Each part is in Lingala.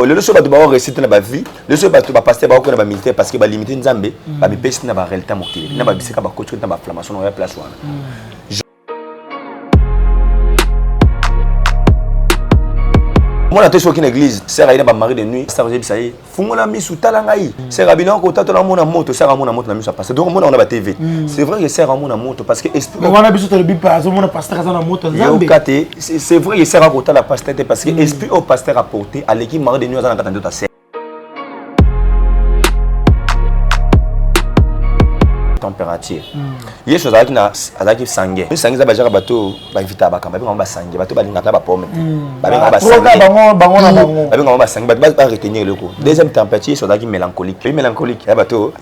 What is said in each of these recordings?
Lelo soki bato bao réussite na bavie, lelo soki bato bapasteur baokoya na baministère, parce que balimite Nzambe, bamipesi na baréalité mokili na babisika bakoti na baflammation na ya place wana. Mwana te, soki na église sœur aye na bamari de nuit, sœur oyebisa ye: "Fungola misu, tala ngai." Sœur abina kotatola, amona moto, sœur amona moto na miso ya pasteur. Donc omona wana ba TV, c'est vrai que sœur amona moto parce que esprit Wana biso tolobi pa azomona pasteur aza na moto Nzambe. Yoka te, c'est vrai que sœur akotala pasteur te, parce que esprit oyo pasteur aporté aleki mari de nuit aza na kati ya nzoto ya sœur. Température, Yesu azalaki na azalaki sanguin. Sanguin eza bajaka bato bainvitaka bakamba, babengaka basanguin, bato balingaka na bapome te, babengaka Troka bango bango na bango. Babengaka basanguin, bato baretenir eloko. Deuxième température, Yesu azalaki mélancolique. Oyi mélancolique ya bato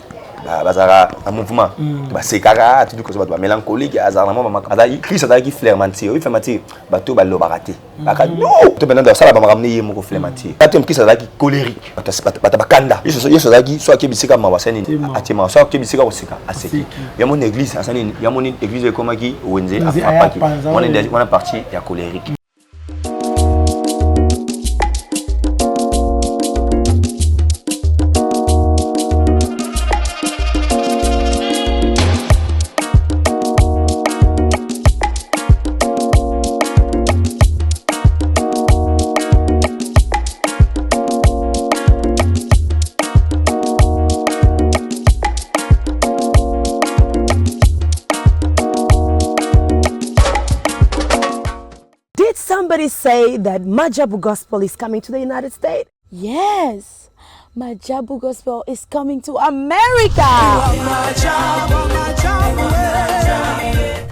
bazalaka na mouvement, basekaka atutu koso. Bato bamélancolique azalaka na mwa azalaki. Christ azalaki flegmatique. Oyi flegmatique, bato balobaka te, baka no to mpena basala bamakambo ne ye moko, flegmatique. Quatrième, Christ azalaki colérique, bato bakanda. Yesu azalaki so ake bisika mawa, asali nini? Atie mawa. So ake bisika koseka, aseki. Yamoni église asali nini? Yamoni église ekomaki wenze, Wenze, afrapaki. Aya panza, wana oyo. Wana partie ya colérique. Did somebody say that Majabu Gospel is coming to the United States? Yes, Majabu Gospel is coming to America.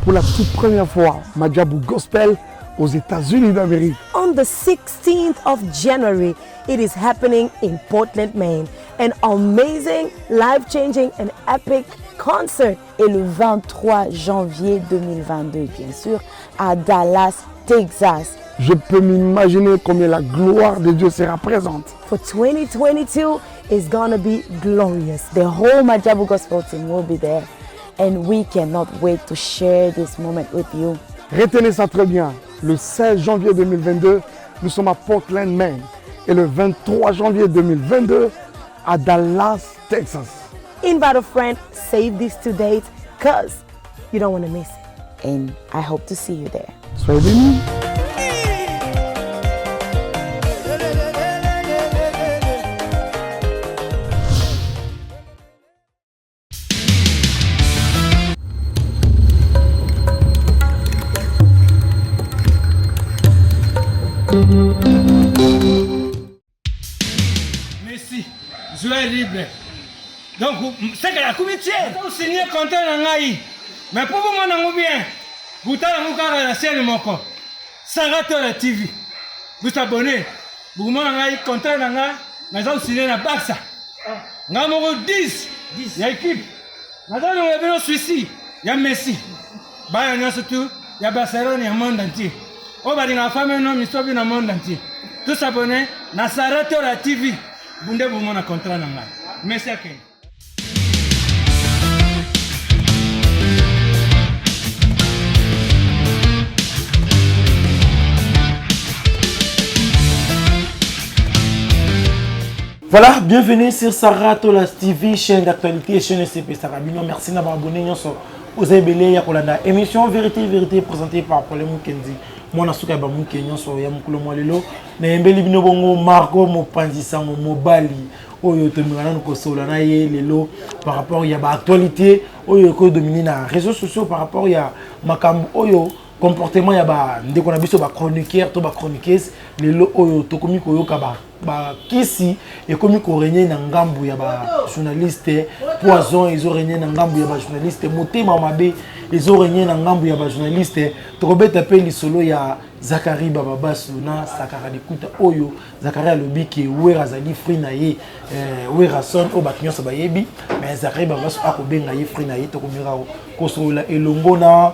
Pour la toute première fois, Majabu Gospel aux États-Unis d'Amérique. On the 16th of January, it is happening in Portland, Maine. An amazing, life changing, and epic concert. Et le 23 janvier 2022, bien sûr, à Dallas, Texas. Je peux m'imaginer combien la gloire de Dieu sera présente. For 2022 is gonna be glorious. The whole Majabu Gospel team will be there. And we cannot wait to share this moment with you. Retenez ça très bien. Le 16 janvier 2022, nous sommes à Portland, Maine. Et le 23 janvier 2022, à Dallas, Texas. Invite a friend, save these two dates, cause you don't wanna miss it. And I hope to see you there. Soyez bénis. Messi, joueur libre. Donc, seke akomi tie osigne contrat na ngai, mais mpo bomona yango bien, butala yango kaka na chaîne moko, Saratola TV. Bosabone, bokomona ngai contrat na ngai naza kosigne na Barça, ngai moko 10 ya équipe. Naza longola bino souci ya Messi. Bana nyonso tu ya Barcelone ya monde entier oyo balingaka fame no misobi na monde entier, tosabone na Saratola TV, bunde bomona contrat na ngai. Messi akende. Voilà, bienvenue sur Sarah Tolas TV, chaîne d'actualité, chaîne SCP Sarabino. Merci d'avoir abonné nyonso. Oza ebele ya kolanda émission Vérité Vérité présentée par Paul Mukendi. Mwana suka ya bamuke nyonso ya mokolo mwa lelo. Nayembeli bino bongo Margot Mopanzi sango mobali oyo tomeka nanu kosola na ye lelo par rapport ya baactualité oyo ekodomine na réseaux sociaux, par rapport ya makambo oyo, comportement ya bandeko na biso bachroniqueur to bachroniqueuse. Lelo oyo tokomi koyoka bakisi ekomi korégner na ngambu ya bajournaliste, poison ezorégner na ngambu ya bajournaliste, motema mabe ezorégner na ngambu ya bajournaliste. Tokobeta mpe lisolo ya Zakari Bababasu na Sakara Likuta, oyo Zakari alobi ke Wera azali frère na ye, Werason oyo bato nyonso bayebi, mais Zakari Bababasu akobenga ye frère na ye. Tokomeka kosolola elongo na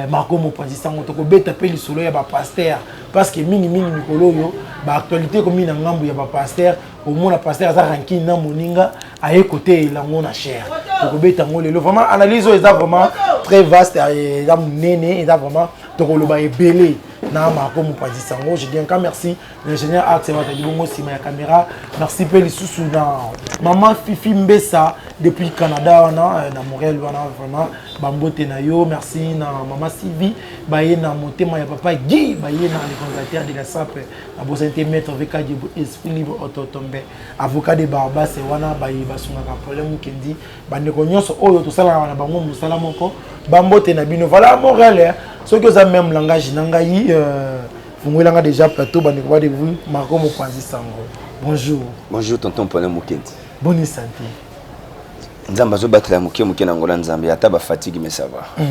Marco Mopanzi sango. Tokobeta mpe lisolo ya bapasteur, parce que mingimingi mikolo oyo baactualité ekomi na ngambu ya bapasteur. Omona pasteur aza rancune na moninga, aye koteyela yango na chaire. Tokobeta yango lelo. Vraiment, analyse oyo eza vraiment très vaste, eza monene, eza vraiment tokoloba ebele. Na Marco Mopanzi Sango, je dis un grand merci l'ingénieur Axe Watali Bongo sima ya caméra. Merci pe lisusu na maman Fifi Mbessa depuis Canada wana na Montréal wana, vraiment bambote na yo. Merci na maman Sylvie baye na motema ya papa Guy baye na le fondateur de la SAP na bosani te maître VK Djebo esprit libre ototombe avocat de Barbas wana baye basungaka problème Mukendi bandeko nyonso oyo tosalaka na bango mosala moko, bambote na bino. Voilà, Montréal, hein. Soki oza même langage na ngai, fungolanga déjà plateau, bandeko ba découvrir Marco Mopanzi Sango. Bonjour. Bonjour tonton Paulin Mukendi. Bonne santé. Nzambe azobatela moke moke na ngola Nzambe, ata bafatigue, mais ça va.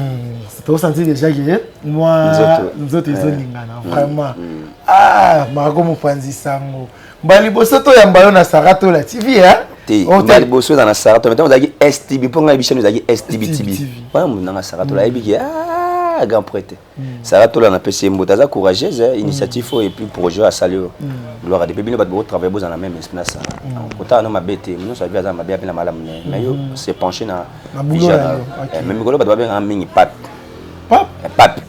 Tosenti déjà ke mwa nzoto ezoningana vraiment. Ah, Marco Mopanzi Sango, mbala liboso toyamba yo na Saratola TV, hein? Te, mbala liboso eza na Saratola, mais ntango ozalaki STB, mpo ngai biso ezalaki STB TV wana, moto nanga Saratola ayebiki. Ah, grand prêtre Saratola, napesi ye mbote, aza courageuse, initiative oyo et puis projet oyo asali oyo, gloire à Dieu. Mpe bino bato bokotravaille, bozala na même esprit na Sara. Kotala no mabe te, nyonso avi aza mabe ape na malamu ne, mais yo se pencher na vision. Mais mikolo bato babengaka mingi pape. Pape. Pape,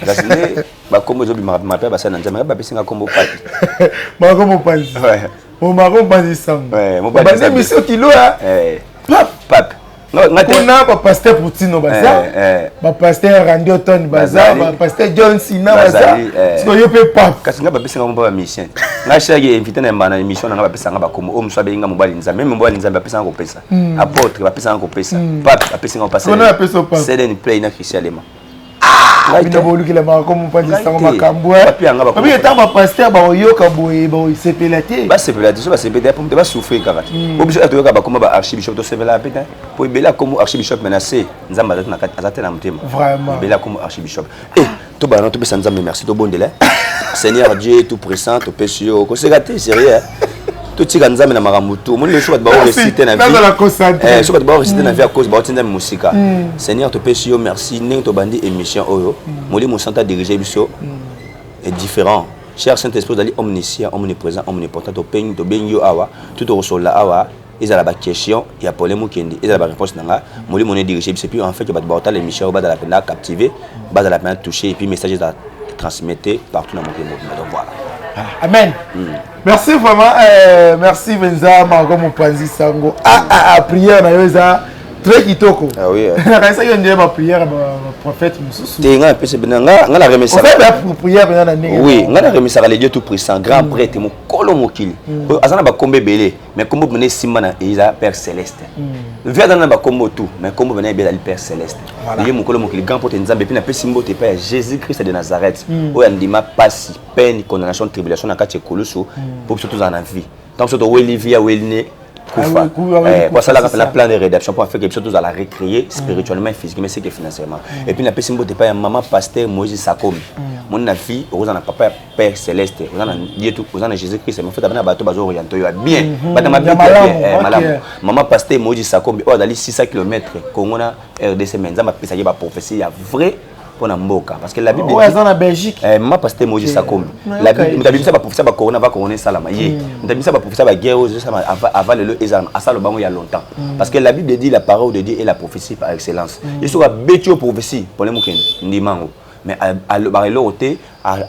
kasi nde bakombo ezobimaka bima mpe basali na Nzambe, ngai bapesinga kombo pape. Marco Mopanzi, Marco Mopanzi Sango, bandi mission kilo ya pape. Pape. Kuna bapasteur Poutino baza, bapasteur Randy Orton baza, bapasteur John Cena baza, sikoyo yo mpe pape. Kasi ngai bapesinga kombo bamusicien. Ngai chaque invité na yamba na émission na ngai, bapesanga bakombo oyo mosu abengi nga mobali Nzambe. Même mobali Nzambe bapesanga kopesa, apôtre bapesanga kopesa, pape bapesinga kopesa. Cdn play na Christian Lema. Bino bolukela makambo, mopanzi sango, makambo babi. Ntango bapasteur bakoyoka boye, bakosepela te. Basepela te. So basepela te, po basouffrir kaka te. Po biso toyoka bakoma ba archibishop, tosepela pe te, po ebele akomo archibishop, mais na se Nzambe aza te na motema. Ebele akomo archibishop. E tobana, topesa Nzambe merci, tobondela. Seigneur Dieu tout puissant, topesi yo koseka te, sérieux, totika Nzambe na makambo tu. Omoni so bato baoréussir na vie, so bato baoréussir na vie à cause baoti Nzambe mosika. Seigneur, topesi yo merci ndenge tobandi émission oyo. Molimo Santo adirige biso est différent. Cher Saint Esprit, ozali omniscient, omniprésent, omnipotent. Tobengi yo awa, to tokosolola awa, ezala baquestion ya Paulin Mukendi, ezala baréponse na nga, molimo no edirige biso. Et puis en fait bato baotala émission oyo bazala mpenza captivé, bazala mpenza touché, et puis message ezala transmettre partout na mokili mobimba. Donc voilà. Amen. Merci vraiment, merci Benza Marco Mopanzi Sango. Ah ah ah, prière na yo eza très kitoko. Ah oui. Nakanisaki yo ndenge ba prière ba prophète mosusu. Te, nga napesi bena nga na remerciaka. Osala prière bena na ndenge. Oui, nga na remerciaka le Dieu tout puissant, grand prêtre, mokolo mokili. Oyo aza na bakombo ebele, mais kombo pene esimba na eza Père Céleste. Vi aza na bakombo tout, mais kombo pene ebele ezali Père Céleste. Ye mokolo mokili, grand prêtre Nzambe. Mpe napesi mbote epai ya Jésus Christ de Nazareth, oyo andima pasi, peine, condamnation, tribulation na kati ya ekulusu mpo biso tozala na vie. Ntango biso toweli vie, aweli ne kufa po asalaka mpena plan de rédemption mpo afeke biso tozala recréer spirituellement, physiquement ainsi que financièrement. Et puis napesi mbote epai ya mama pasteur Moïse Sakomi. Moni na vie, okozala na papa ya Père Céleste, oza na Dieu tout, oza na Jésus Christ, mais faut bana bato bazo orienter yo ya bien, bato mabe bien malamu. Mama pasteur Moïse Sakombi oyo azali 600 km Congo na RDC, mais Nzambe apesaki ba prophétie ya vrai mpona mboka, parce que la Bible oyo aza na Belgique. Mama pasteur Moïse Sakombi, la Bible, moto abimisa baprophétie ba corona, va corona esalama ye, moto abimisa baprophétie ba guerre oyo ezosalama avant lelo ezalama, asala bango ya longtemps, parce que la Bible dit, la parole de Dieu est la prophétie par excellence. Ye soki abeti yo prophétie, problème okende ndima yango, mais alobaka eloko te,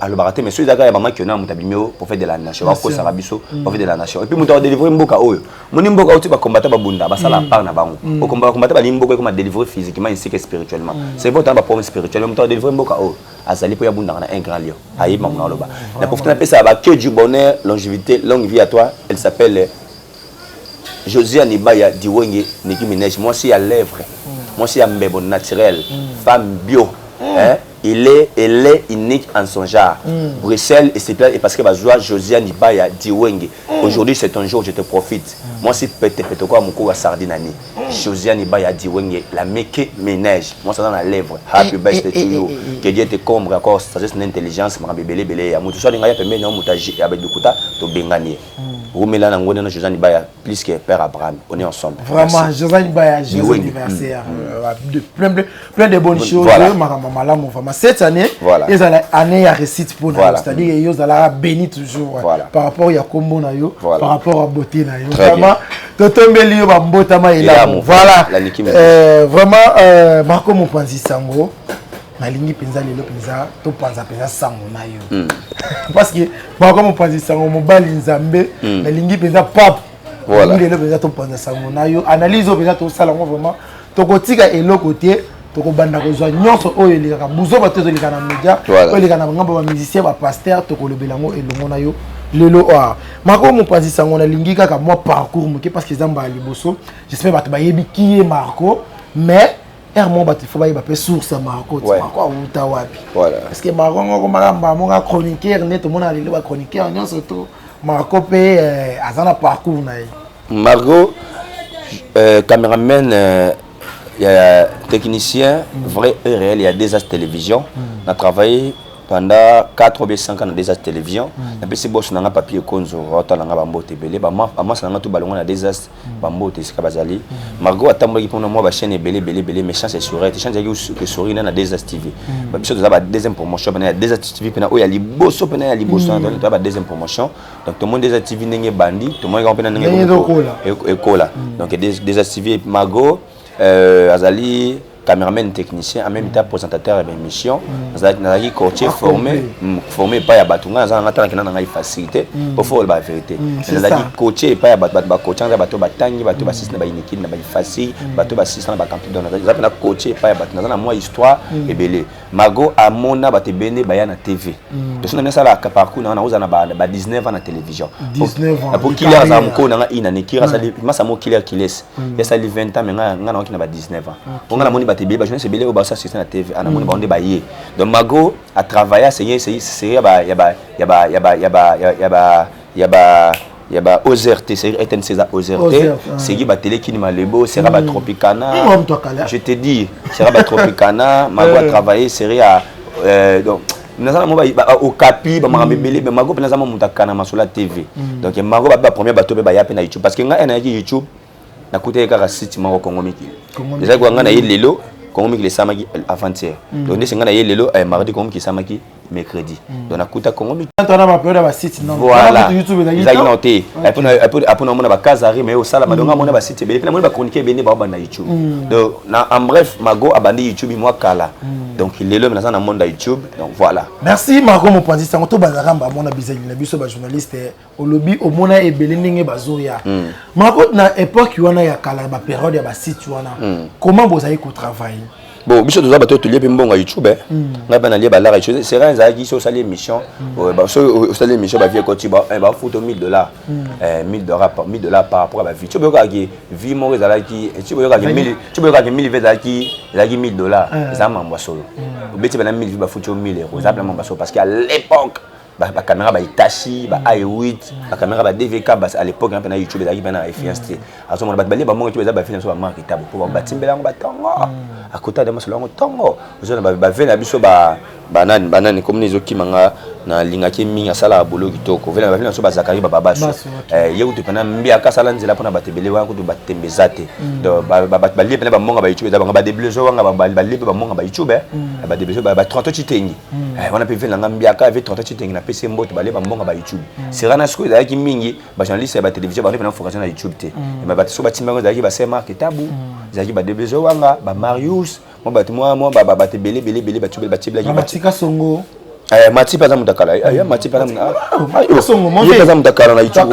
alobaka te. Mais soki ezalaka ya mama Kiona, moto abimi yo prophète de la nation, bakosaka biso prophète de la nation. Et puis moto akodélivre mboka oyo, moni mboka oyo ti bakombata, babunda, basala part na bango. Bakombata, balingi mboka ekoma délivre physiquement ainsi que spirituellement. C'est vrai, otanga baproblème spirituel. Moto akodélivre mboka oyo azali mpo ya bundaka na un grand lion, ayebi makambo na oloba. Na profite, napesa ba que du bonheur, longévité, longue vie à toi. Elle s'appelle Josiane Ibaya Diwenge Nicki Minaj, mwasi ya lèvre, mwasi ya mbebo naturel, femme bio, hein? Il est, elle est unique en son genre. Bruxelles et c'est et parce que bazwa Josiane Ibaya Diwenge. Aujourd'hui, c'est ton jour, je te profite. Moi si pète pète quoi moko wa sardine ani. Josiane Ibaya Diwenge, la Meke Minaj. Moi ça dans la lèvre. Happy birthday to you. Que Dieu te comble encore sagesse et intelligence, ma bébé bébé ya mutu. Soit ngaya pembeni na mutu ya bedukuta to bengani. Rumela na ngone na Josiane Ibaya plus que père Abraham. On est ensemble. Vraiment, Josiane Ibaya, joyeux anniversaire. De plein, plein, plein de bonnes choses. Voilà. Makambo malamu vraiment. Cette année, Voilà. ezala année ya réussite pour nous. Voilà. C'est-à-dire yo zala béni toujours. Voilà. Par rapport ya kombo na yo, Voilà. par rapport à beauté na yo. Très Vraiment, totombeli yo ba mbotama Elamu. elamu. Voilà. La Nicki Minaj. Vraiment, Marco Mopanzi Sango. Nalingi mpenza lelo mpenza topanza mpenza sango na yo, parce que Marco mopanzi sango, mobali Nzambe. Nalingi mpenza pape. Voilà. Nalingi lelo mpenza topanza sango na yo, analyse oyo mpenza tosala yango vraiment, tokotika eloko te, tokobanda kozwa nyonso oyo elekaka buzoba te, ezoleka na média, oyo eleka na ngambo ba musicien, ba pasteur, tokolobela yango elongo na yo lelo oyo. Marco mopanzi sango, nalingi kaka mwa parcours moke, parce que eza mbala liboso. J'espère bato bayebi qui est Marco, mais ere moko bato ifo bayeba mpe source ya Marco ti Marco awuta wapi. Parce que Marco ngo akomaka mbala moko chroniqueur nde tomonaka lelo ba chroniqueur nyonso to Marco mpe aza na parcours na ye. Margot, caméraman, ya technicien vrai et réel, il y a des as télévision. On a travaillé pendant 4 ou bien 5 ans na des as télévision. Napesi boss na nga papier konzo otala nga bambote ebele, bamasa na nga to balongo na des as, bambote esika bazali. Margot atambolaki mpona mwa ba chaîne ebele ebele ebele, mais chance esourit te, chance ezalaki esourit na des as TV. Biso toza ba deuxième promotion pena ya des as TV, mpena oyo ya liboso, mpena ya liboso toza ba deuxième promotion. Donc tomoni des as TV ndenge ebandi, tomoni kaka mpena ndenge Ndenge ezokola. Ekola. Donc des as TV, Margot azali cameraman, technicien, en même temps présentateur ya émission. Nazalaki coaché, formé, formé epai ya bato. Ngai naza nanga talaki na ngai facilité po fo oloba vérité. Nazalaki coaché epai ya bato, bato bacoaché nga, bato batangi, bato basisi na bainikili na baifasi, bato basisi na bacampus. Donc naza mpena coaché epai ya bato, naza na mwa histoire ebele. Margot amona bato ebele baya na TV. Toso na nasalaka parcours nanga, nakozala na ba 19 ans na télévision. 19 ans. Po Killer azala mokolo nanga inane. Killer asali masa mo, Killer Kiles asali 20 ans, mais nga naoki na ba 19 ans. Po nga namoni bato ebele, ba journaliste ebele oyo basala succès na TV, namoni bango nde baye. Donc Margot a travaillé, aseye série ya ba ya ba ya ba ya ba ya ba ya ba ya ba ya ba OZRT, série RTNC eza OZRT, série batele Kini Malebo, série ba Tropicana. Je te dis, série ba Tropicana, Margot a travaillé série ya donc naza na mo okapi bamakambo ebele. Mais Margot mpe naza mo moto akana masolo ya TV. Donc Margot bape ba premier bato mpe baya mpe na YouTube, parce que ngai nayaki YouTube, nakutaki kaka site moko, Congo Mikili. Ezalaki kwa ngai na ye lelo, Congo Mikili esalamaki avant-hier. Donc ndesi ngai na ye lelo mardi, Congo Mikili esalamaki mercredi. Donc nakuta Congo Mikili. Voilà, ezalaki nao te. Apo namona bakazari, mais osalama. Donc amona ba site ebele mpe namoni ba chroniqueur ebele baobanda YouTube. Donc en bref, Margot abandi YouTube mwa kala. Donc lelo naza na monde ya YouTube. Donc voilà. Merci Marco mopanzi sango. Tobandaka bamona bizali na biso ba journaliste. Olobi omona ebele ndenge bazoya. Marco, na époque wana ya kala, ba période ya ba site wana, comment bozali kotravailler? Bon, biso toza bato tolie mpe mbongo ya YouTube. Ngai mpe nalie balaka YouTube. C'est vrai, ezalaki so osali émission, so osali émission, ba vues ekoti, bafuta 1000 dollars, 1000 dollars, 1000 dollars par rapport à ba vues. Ti boyokaki vue moko ezalaki, ti boyokaki 1000 vues ezalaki 1000 dollars. Eza mambo ya solo. Obeti bana 1000 vues, bafuti yo 1000 euros. Eza mpena mambo ya solo, parce que à l'époque ba caméra ba Hitachi, ba A8, ba caméra ba DVK à l'époque mpe na YouTube ezalaki mpe na influence te. Azomona bato balie bamongo te, eza ba films, bamarke tabo mpo batimbela yango batongo akota de masolo yango ntongo. Ozona bave na biso banani banani komona ezokima. Nga nalingaki mingi, asalaka bolo kitoko. Vele bave na biso bazakari bababaso ye kutu mpena mbiaka, asala nzela mpona bato ebele wana kutu batembe eza te. Donc bato balie mpena bamonga ba YouTube, eza bango badeblezo wanga balie mpe bamonga ba YouTube, badeblezo ba 30 citengi wana mpe. Ve nanga mbiaka ve 30 citengi, napesi mbote. Balie bambonga ba YouTube sera na sikoyo ezalaki mingi ba journaliste ya ba télévision bando mpena focalisation na YouTube te. Bato so batimbango ezalaki basemark etabu, ezalaki badeblezo wanga, bamarius, mwa bato mwa bato ebele ebele ebele batiebelaki. Matika Songo. Mati mpe aza moto akala, mati mpe aza moto akala na YouTube,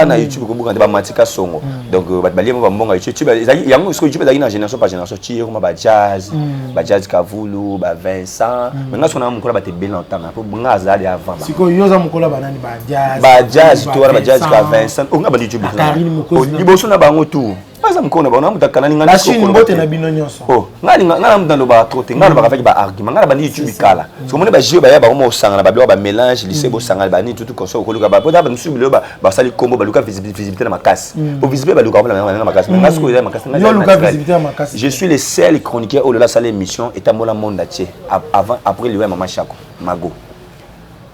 na YouTube kobuka te bamatika Songo. Donc bato balie mo bambonga YouTube yango. Sikoyo YouTube ezalaki na génération par génération, ti ekoma bajazz, bajazz Kavulu, bavincent. Mais nga soko na mokolo bato ebele na otanga po nga azali avant. Sikoyo yo oza mokolo banani? Bajazz to wana, bajazz ka Vincent, onga bandi YouTube liboso na bango tu aza mokolo na bango na moto akanani. Nga mbote na bino nyonso. Nga na moto nalobaka trop te, nga nalobaka avec ba argument. Nga na bandi YouTube kala. Soki omoni ba jeu baya bango mosangana, babiloko ba mélange lycée bosangana banini tutu consort okoluka bapo mosusu biloko basali kombo, baluka visibilité na makasi po visibilité baluka na makasi. Mais nga sikoyo eza makasi. Je suis le seul chroniqueur oyo lelo asala émission etambola monde entier avant, après liwa ya Mama Chako. Mago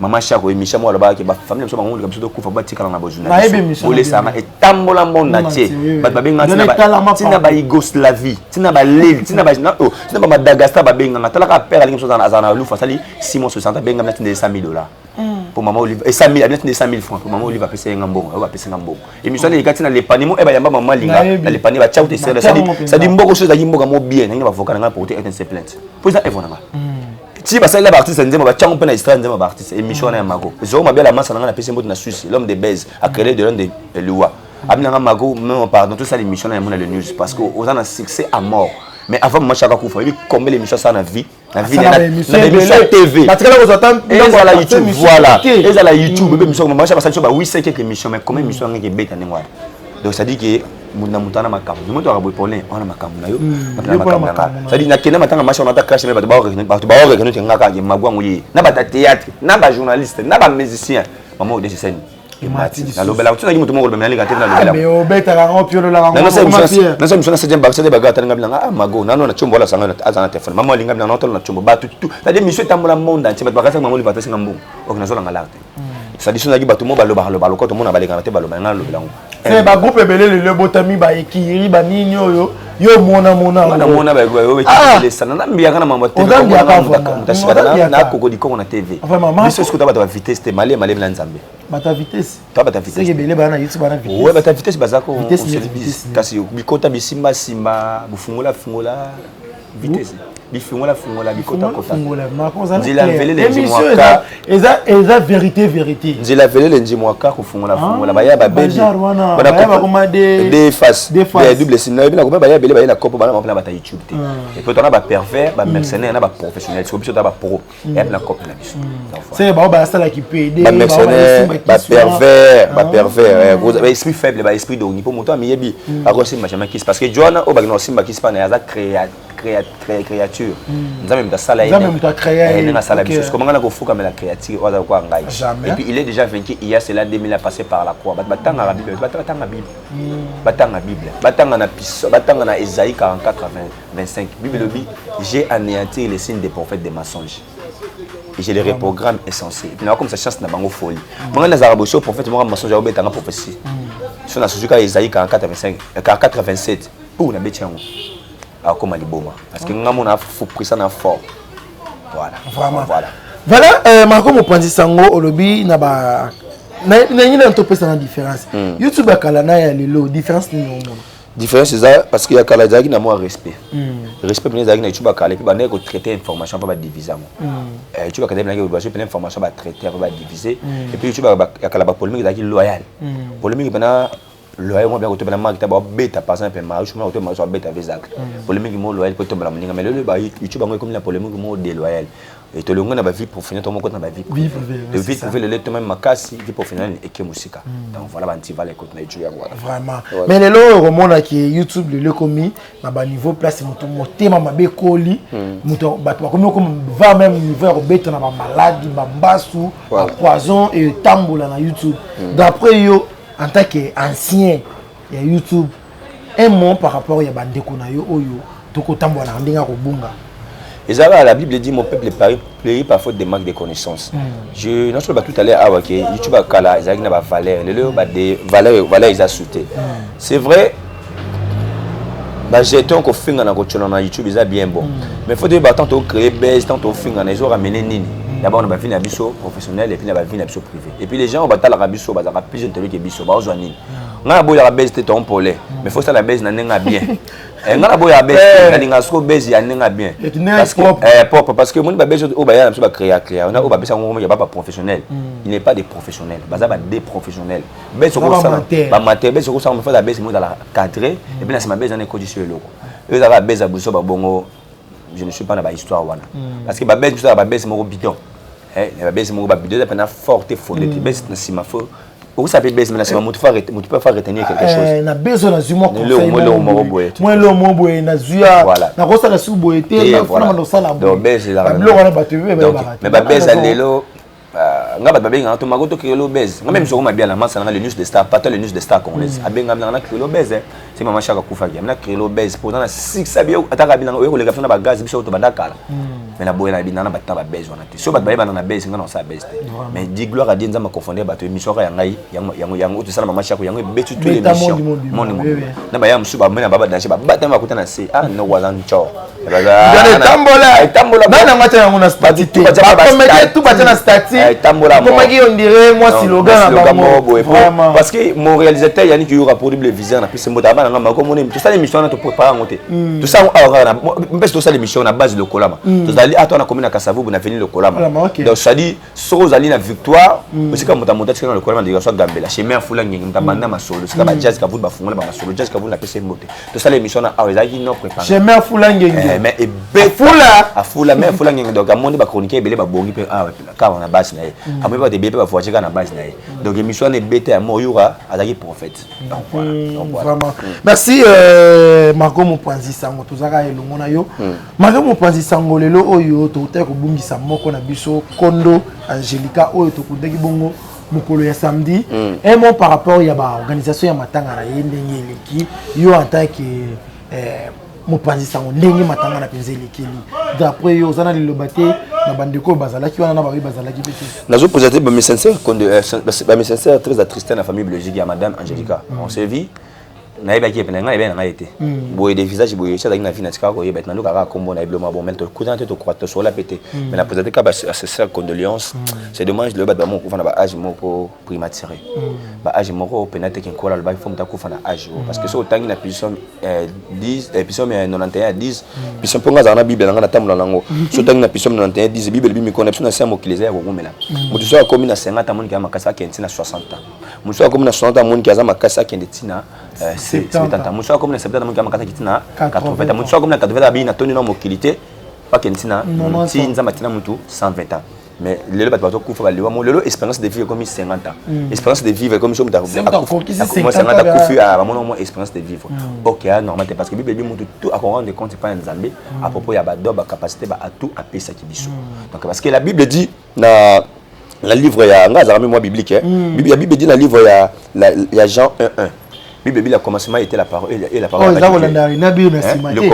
Mama Chako, émission moko alobaki ba famille biso bango biso tokufa, batikala na bozwi na biso bolesama, etambola monde entier. Bato babengaka ntina ba Yougoslavie, ntina balele, ntina ba Madagascar babenganga. Talaka père alingi biso, azala na lufu, asali 6 mois 60, abengami na tinda 100 000 dollars. Mpo mama Olive et 100 000, abina tinde 100 000 francs. Mpo mama Olive apesa ye nga mbongo, oyo apesa nga mbongo. Émission wana ekati na lepani mo e bayamba mama Alinga na lepani ba tchao te sera. Ça dit mboko so ezalaki mboka mo bien, nangi na bavocat na nga porter RTNC plainte. Mpo eza œuvre na nga. Ti basalela baartiste nzembo batyango mpe na histoire nzembo baartiste émission wana ya Mago. Zoro Mabiala masa na nga napesi mbote na Suisse, l'homme de baise, a créé de l'homme de Liwa. Abina nga Mago, même pardon, tout ça l'émission na ya mona le news parce que oza na succès à mort. Mais avant mama Chaka kufa, oyebi combien l'émission ça na vie na vie na émission ya TV ezala YouTube, voilà, ezala YouTube ebe émission mama Chaka basali ba 800 quelques émissions, mais combien émission ngeke ebeta ndenge wana? Donc ça dit que moto na moto ana makambo, moto aka boye Paulin wana makambo na yo, moto na makambo na nga. C'est à dire nakende matanga masa wana ata crash, mais bato baoreconnaître nga kaka Mago yango ye na bato ya théâtre, na bajournaliste, na bamusicien. Mama Odesi sani nalobela tinaki moto moko olobela naleka te. Nalobela nasa miso na septième bakisate baga atalinga bilanga. Ah, Mago nano na tiombo wala sanga aza na telefone. Mama alinga bilanga naotala na tiombo bato tout. C'est-à-dire mission etambola monde entier, bato bakasaka mama Olive apesinga mbongo. Ok, nazolanga lar te. C'est-à-dire so nazalaki bato mo balobaka loba lokola tomona balekaka te, baloba nga nalobela yango. Se bagroupe ebele lelo ebotami, baekiri banini oyo yo mona mona. Namona baelesana nambiyaka na mambo nakoko likongo na TV. Biso sikoyo bato ba vitesse te, malemi malemi na Nzambe. Bato ya vitesse. To bato ya vitesse. Ebele bana na YouTube bana vitesse. Ouais, bato ya vitesse baza ko kasi bikota bisimba simba bufungola fungola vitesse bifungola fungola bikota kota. Nzela velele nzimwaka. Eza vérité vérité. Nzela velele nzimwaka kofungola fungola baya babebi de face de double sim na bina koma baya ebele baye na kopo bana mapena bata YouTube te. Et puis tona ba pervers, ba mercenaires na ba professionnels. Siko biso ta ba pro ya na kopo na biso. Se bao basalaki pede. Ba mercenaires, ba pervers, ba pervers, ba esprit faible, ba esprit d'oni po moto amiyebi akosimba jamais kisi parce que Joana oyo bakina kosimba kisi pana aza créature. Nzambe moto asala ye, ndenge asala biso. Siko manga na kofukamela créature oyo aza lokola ngai. Et puis il est déjà vaincu il y a cela 2000 a passé par la croix. Bato batangaka Bible, batanga Bible, batanga Bible, batanga na piso, batanga na Esaïe 44 25. Bible elobi: «J'ai anéanti les signes des prophètes des mensonges et je les reprogramme insensé.» Et puis comme sa chance na bango folie manga nazalaka boso prophète moko mensonge aobetanga prophétie so na suzuka Esaïe 44 25, 44 27 pour nabeti yango akoma liboma parce que nga mona prisa na fort. Voilà. Vraiment. Voilà. Voilà, Marco mopanzi sango olobi na ba nangi na topesa na différence YouTube ya kala na ya lelo, différence nini omona? Différence eza parce que ya kala ezalaki na mwa respect, respect mpena ezalaki na YouTube ya kala. Et puis bandaki kotraite information mpo badivise yango. YouTube ya kala ebandaki bazwi mpena information, batraite mpo badivise. Et puis YouTube ya kala bapolémique ezalaki loyal, polémique mpena loyal mwa bien kotobela marque ta babeta. Par exemple Marius mwa kotoba Marius abeta Vesak, polémique mo loyal po tombela moninga. Mais lelo ba YouTube yango ekomi na polémique mo déloyal et tolongo na ba vie professionnelle, tomo kota na ba vie privée, de vie privée. Lelo to même makasi vie professionnelle eke mosika. Donc voilà, bantivala ekota na YouTube yango wana. Vraiment. Mais lelo oyo okomonaki YouTube lelo ekomi na baniveau place moto motema mabe ekoli moto, bato bakomi okoma va même niveau ya kobeta na bamaladi, bambasu, bapoison etambola na YouTube. D'après yo, en tant que ancien ya YouTube, un mot par rapport ya bandeko na yo oyo tokotambola na ndenge ya kobunga? Ezalaka la Bible dit: «Mon peuple périt par faute de manque de connaissance.» Je non seulement tout à l'heure awa ke YouTube akala ezalaki na bavaleur, lelo valeur valeur eza su te. C'est vrai, bajeton kofinga na kotiona na YouTube eza bien bon, mais faut toyeba tant tocréer base, tant tofinga na ezoramener nini d'abord na bavie na biso professionnelle et puis na bavie na biso privé. Et puis les gens oyo batalaka biso bazalaka plus intelligent ke biso, baozwa nini? Ngai naboyaka base te, ton pole, mais faut sala base na ndenge ya bien. Ngai naboyaka base te, nalingaka siko base ya ndenge ya bien. Parce que propre, parce que moni babase oyo baya na biso bacréa créa na oyo bapesa yango ya ba baprofessionnel, il n'est pas des professionnels, baza ba des professionnels. Base okosala bamater, base okosala, faut la base mo ezala cadré et puis na nsima base wana ekotisi eloko oyo ezalaka base ya biso babongo. Je ne suis pas na bahistoire wana parce que babase biso babase moko bidon, babase moko babidon eza mpena fort te, fondé te. Base na nsima fo okosala mpe base, mais na nsima motu mpe fa retenir quelque chose. Na base oyo nazwi mwa conseil moko boye. Mwa eloko moko boye nazwi, nakosala su boye te, nafuna osala boye biloko wana bato ebele bayebaka te. Mais babase ya lelo, nga bato babengaka to Mago tokekelo base. Nga meme soko mabiala masa nanga le news de star pata, le news de star congolaise abengami nanga na créelo base. Se mama Chaka akufaki, amina créelo base mpo na succès abi ataka bilanga oyo koleka biso na bagaz biso to banda kala. Mais naboya na bina na bato na babese wana te. So bato bayebana na bese, nga na osala bese te. Mais di gloire à Dieu, Nzambe aconfondre bato. Émission kaka ya ngai yango, yango tosala mama Chako, yango ebeti tous les Beta émissions monde mobimba, monde oui, mobimba. oui. Na baya mosusu bamena baba danger, babatami, bakuta na se, ah no, waza ncor. Etambola. Etambola. Nani yango atia yango na statut te? Bato batia ba Bacomédien statut. tout batia na statut. Etambola mo. Ekomaki on dirait mwa slogan na bango. Boye. Vraiment. Parce que mon réalisateur Yannick Yura pour le viseur na pesi mbote abana nga mako moni, tosala émission wana, toprépare yango te, tosala yango awa kaka mpesi, tosala émission na base Lokolama. Tozali ata wana komi na Kasavubu na veni Lokolama. Lokolama, ok. Donc c'est-à-dire soki ozali na Victoire, osika moto amoto atikala na Lokolama, délégation Gambela chez mère Fula Ngenge, moto abanda masolo, sika ba Jazz Kavulu bafungola bamasolo. Jazz Kavulu, napesi mbote. Tosala émission na awa, ezalaki non préparé. Chez mère Fula Ngenge. Mais ebeta. Afula. Afula, mais afula Ngenge. Donc amoni bachroniqueur ebele babongi mpe awa kaka na base na ye, amoni bato ebele mpe bavoyage kaka na base na ye. Donc émission wana ebeta ya Moyura, azalaki prophète. Donc voilà, donc voilà. Vraiment, merci. Margot Mopanzi Sango, tozalaka elongo na yo. Margot Mopanzi Sango, lelo oyo toutaki kobungisa moko na biso, Kondo Angélika, oyo tokundaki bongo mokolo ya samedi. Un mot par rapport ya baorganisation ya matanga na ye, ndenge eleki, yo en tant que mopanzi sango, ndenge matanga na mpenza elekeli d'après yo, oza na liloba te na bandeko oyo bazalaki wana na baoyo bazalaki mpe te? Nazo présenter ba mes sincères ba mes sincères très attristés na famille biologique ya madame Angélika. On s'est vu, nayebaki ye, na ngai nayebaki na ngai te boye de visage boye. Esi azalaki na vie, na tikaka koyeba te, naluka kaka kombo na yebi mwa bon, mais tokutana te, tokroa, tosola mpe te. Mais na présente kaka basincères condoléances. C'est dommage, lelo bato bamo kokufa na baage moko prématuré, baage moko pena teke. Nkola alobaki fo moto akufa na age oyo, parce que soki otangi na psaume 10, psaume 91 ya 10, psaume, mpo nga azala na Bible na nga, natambola nango. So otangi na psaume 91 10, Bible elobi mikolo na biso na se ya mokili eza ya kokumela. Moto soki akomi na 50, amoniki aza makasi, akende ti na 60 ans. Moto soki akomi na 60 ans, amoniki aza makasi, akende ti na 70 ans. Moto soki akomi na 70 ans, amoniki aza makasi, akende ti na 80 ans. Moto soki akomi na 80 ans, abini na tondi na mokili te, akende ti na ti Nzambe atina motu 120 ans. Mais lelo bato bazokufa baliwa mo. Lelo espérance de vivre ekomi 50 ans, espérance de vivre ekomi so moto 50 akufi, bamona mo espérance de vivre. Ok, ah, normal te, parce que Bible ebi motu tout akorendre compte epai ya Nzambe à propos ya badon, bacapacité, baatu apesaki biso. Donc parce que la Bible dit na la livre ya nga azalaka mwa biblique, hein. Bible, ya Bible dit na livre ya Jean 1 1, Bible dit: le commencement était la parole et la parole. Oh, avec Dieu. Le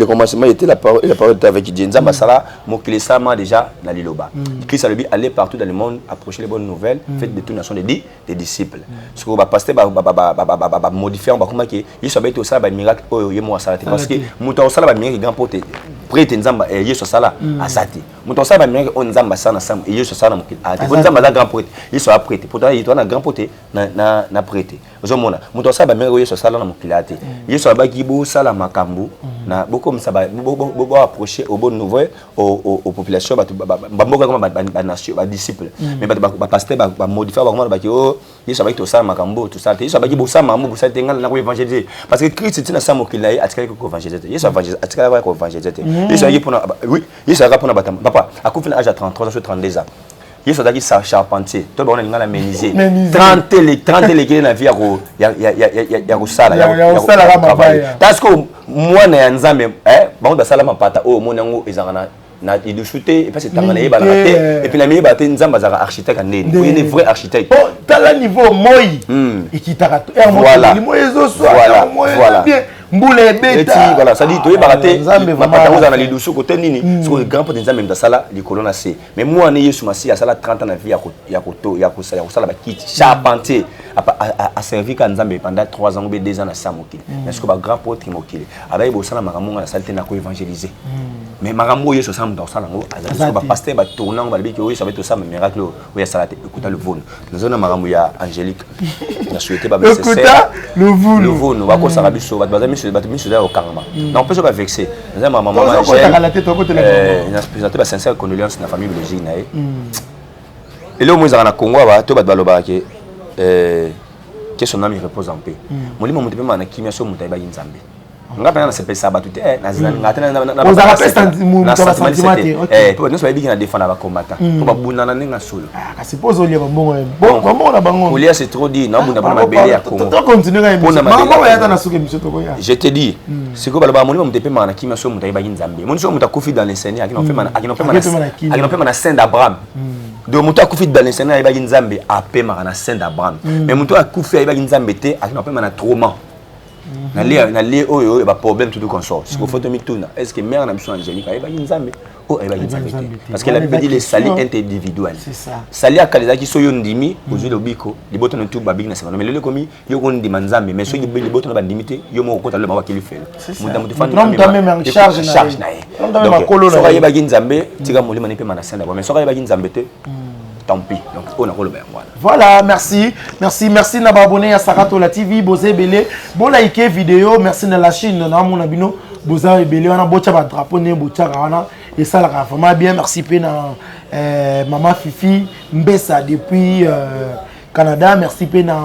commencement était la parole et la parole était avec Dieu. Nzambe asala mokili sama déjà na liloba. Christ a dit: allez partout dans le monde, approchez les bonnes nouvelles, faites de toutes nations des disciples. Ce que ba pasteur ba ba ba ba ba ba modifier ba comment que Yesu abeti osala ba miracle oyo ye mo asala te, parce que moto osala ba miracle grand pote prêtre Nzambe Yesu asala aza te. Moto osala ba miracle oyo Nzambe asala na sam Yesu asala na mokili a te. Nzambe aza grand prêtre, Yesu a prêtre. Pourtant ye na grand prêtre na prêtre, ozomona moto asala bamiracle oyo Yesu asala na mokili ya te. Yesu alobaki bosala makambo na bokomisa, boapprocher au bonne nouvelle aux populations, bato bamboka koma banation, badisciple. Mais bato bapasteur bamodifie, bakomona baki o Yesu abaki tosala makambo, tosala te. Yesu abaki bosala makambo, bosala te. Ngai nako évangéliser, parce que Christ ntina sa mokili na ye atikalaki koévangéliser te. Yesu atikalaki koévangéliser te. Yesu ayaki mpona, oui, Yesu ayaka mpona bato. Papa akufi na âge ya 33 ans so 32 ans. Yesu azalaki charpentier to bango na lingala menuisier. 30 elekeli na vie ya kosala. Parce que mwana ya Nzambe, bango basala mapata oyo omoni yango ezalaka na lidusu te, epasi etanga na yebalaka te, et puis na miyebaka te. Nzambe azalaka architecte ndeni, oyene vrai architecte. Tala niveau moi ekitaka, moi ezoswa, moi bien, mbula ebeta. Voilà, c'est-à-dire toyebaka te mapata yango ozala na lidusu kote nini. Soki grand pote Nzambe moto asala likolo na se, mais mwana Yesu Masiya asala 30 ans na vie ya kosala bakiti, charpentier, aservi ka Nzambe pendant 3 ans ou 2 ans na sa mokili. Mais soki bagrand potre mokili abayi bosala makambo nga nasali te na koévangéliser, mais makambo oyo Yesu asala, moto akosala yango azali. Soki bapasteur batourne yango, balobiki oyo Yesu abe tosala miracle oyo asala te. Ekuta luvunu, naza na makambo ya Angélique, na souhaité baluvunu. Bakosaka biso bato baza miso, bato miso eza ya kokangama. Donc mpe so bavexe, naza mama na présente basincère condoléance na famille biologique na ye. Eloko mo ezalaka na Congo awa to bato balobaka ke que son âme repose en paix. Molimo moto mpe na kimia so moto ayebaki Nzambe. Nga mpenza nasepelisa bato te, nga te po nyonso bayebiki na défendre bacombattant po babundana ndenge ya solo. Kasi mpo ozolia bambongo na bango. Kolia, c'est trop dit. Naobunda mpona mabele ya Congo. Je te dis, sikoyo balobaka molimo moto epemaka na kimia so moto ayebaki Nzambe. Moni soki moto akufi dans le Seigneur, akina opema na sein d'Abraham. Donc moto akufi dans le Seigneur, ayebaki Nzambe, apemaka na sein d'Abraham. Mais moto akufi ayebaki Nzambe te, akina opema na trauma. Na lie oyo ba problème tout consort. Siko faut tomituna, est ce que mère na biso Angélique ayebaki Nzambe oyo ayebaki Nzambe te? Parce que la Bible dit le salut individuel. Salut akala ezalaki so yo ndimi, ozwi lobiko, libota na tu babiki na nsima. Mais lelo ekomi yo kondima Nzambe, mais soki libota na bandimi te, yo moko okota loba bakili felo. Moto amema charge na ye. Soki ayebaki Nzambe, tika molimo ne mpe mana senda, mais soki ayebaki Nzambe te, tant pis. Donc oyo nakoloba yango wana. Voilà, merci, merci, merci na baabonné ya Saratola TV, boza ebele, bolike vidéo. Merci na la Chine, na mona bino boza ebele wana, botya badrapeau ndenge botyaka wana, esalaka vraiment bien. Merci mpe na mama Fifi Mbesa depuis Canada. Merci mpe na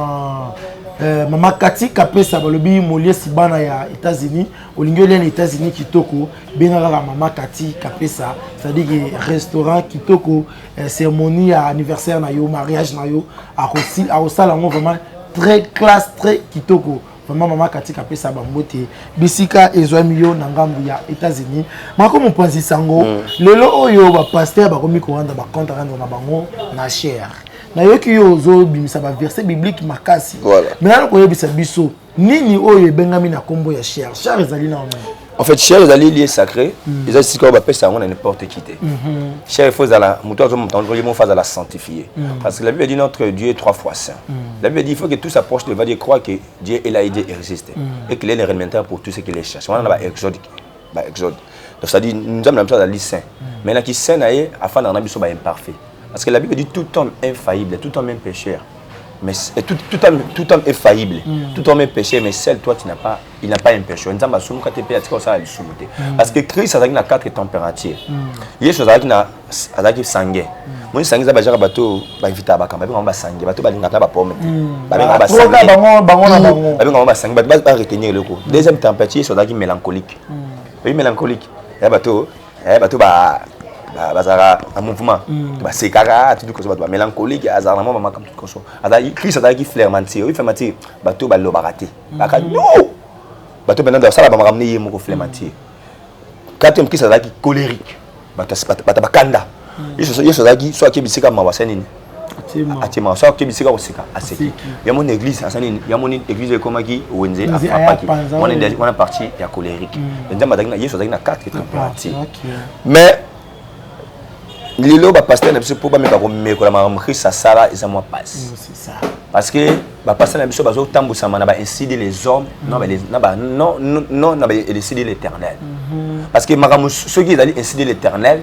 mama Kati Kapesa. Balobi moliesi bana ya États-Unis, olingi olia na États-Unis kitoko, benga kaka mama Kati Kapesa, c'est-à-dire que restaurant kitoko, cérémonie ya anniversaire na yo, mariage na yo, akosala yango vraiment très classe, très kitoko vraiment. Mama Kati Kapesa bango te bisika ezwami yo na ngambu ya États-Unis. Mako mopanzi sango, lelo oyo bapasteur bakomi korendre bacompte rendre na bango na chaire. Nayoki yo ozobimisa baverset biblique makasi. Voilà. Mais nano koyebisa biso nini oyo ebengami na nkombo ya chaire? Chaire ezali na nini? En fait, chaire ezali lieu sacré, eza esika oyo bapesa yango na n'importe qui te. Chaire, il faut ezala moto azomoto ye moko azala sanctifié, parce que la Bible dit notre Dieu est trois fois saint. La Bible dit il faut que tous s'approchent devant Dieu, croient que Dieu est là et Dieu existe et qu'il est le rémunérateur pour tous ceux qui les cherchent. Wana na baexode, baexode. Donc c'est à dire Nzambe na biso azali saint, mais naki saint na ye afandaka na biso baimparfait, parce que la Bible dit tout homme est faillible, tout homme est pécheur, mais tout homme est faillible, tout homme est péché, mais seul toi tu n'as pas, il n'a pas un péché. Nzambe asumuka te mpe atika kosala lisumu te, parce que Christ azalaki na quatre température. Yesu azalaki na azalaki sanguin. Moni sanguin eza bajaka bato bainvitaka bakambo, babengaka basanguin, bato balingaka na bapome te, babengaka Troka bango, bango na bango. Babengaka basanguin, bato baretenir eloko. Deuxième température, Yesu azalaki mélancolique. Oyi mélancolique ya bato, bato bazalaka na mouvement, basekaka tutu koso, bato bamélancolique, azalaka na mwa bamakambo tutu koso. Azalaki, Christ azalaki flegmatique. Oyi flegmatique, bato balobaka te, baka no bato mpenza basala bamakambo ne ye moko, flegmatique. Quatrième, Christ azalaki colérique, bato bakanda. Yesu azalaki so ake bisika mawa, asa nini? Atie mawa. So ake bisika koseka, aseki. Yamoni église asa nini? Yamoni église ekomaki wenze, afrappaki. Wana partie ya colérique. Nzambe azalaki na, Yesu azalaki na quatre température. Mais lelo bapasteur na biso, mpo bameka komekola makambo Christ asala, eza mwa pasi, parce que bapasteur na biso bazotambusama na bainsi de les hommes, non, non na bainsi de l'Éternel. Parce que makambo soki ezali ainsi de l'Éternel,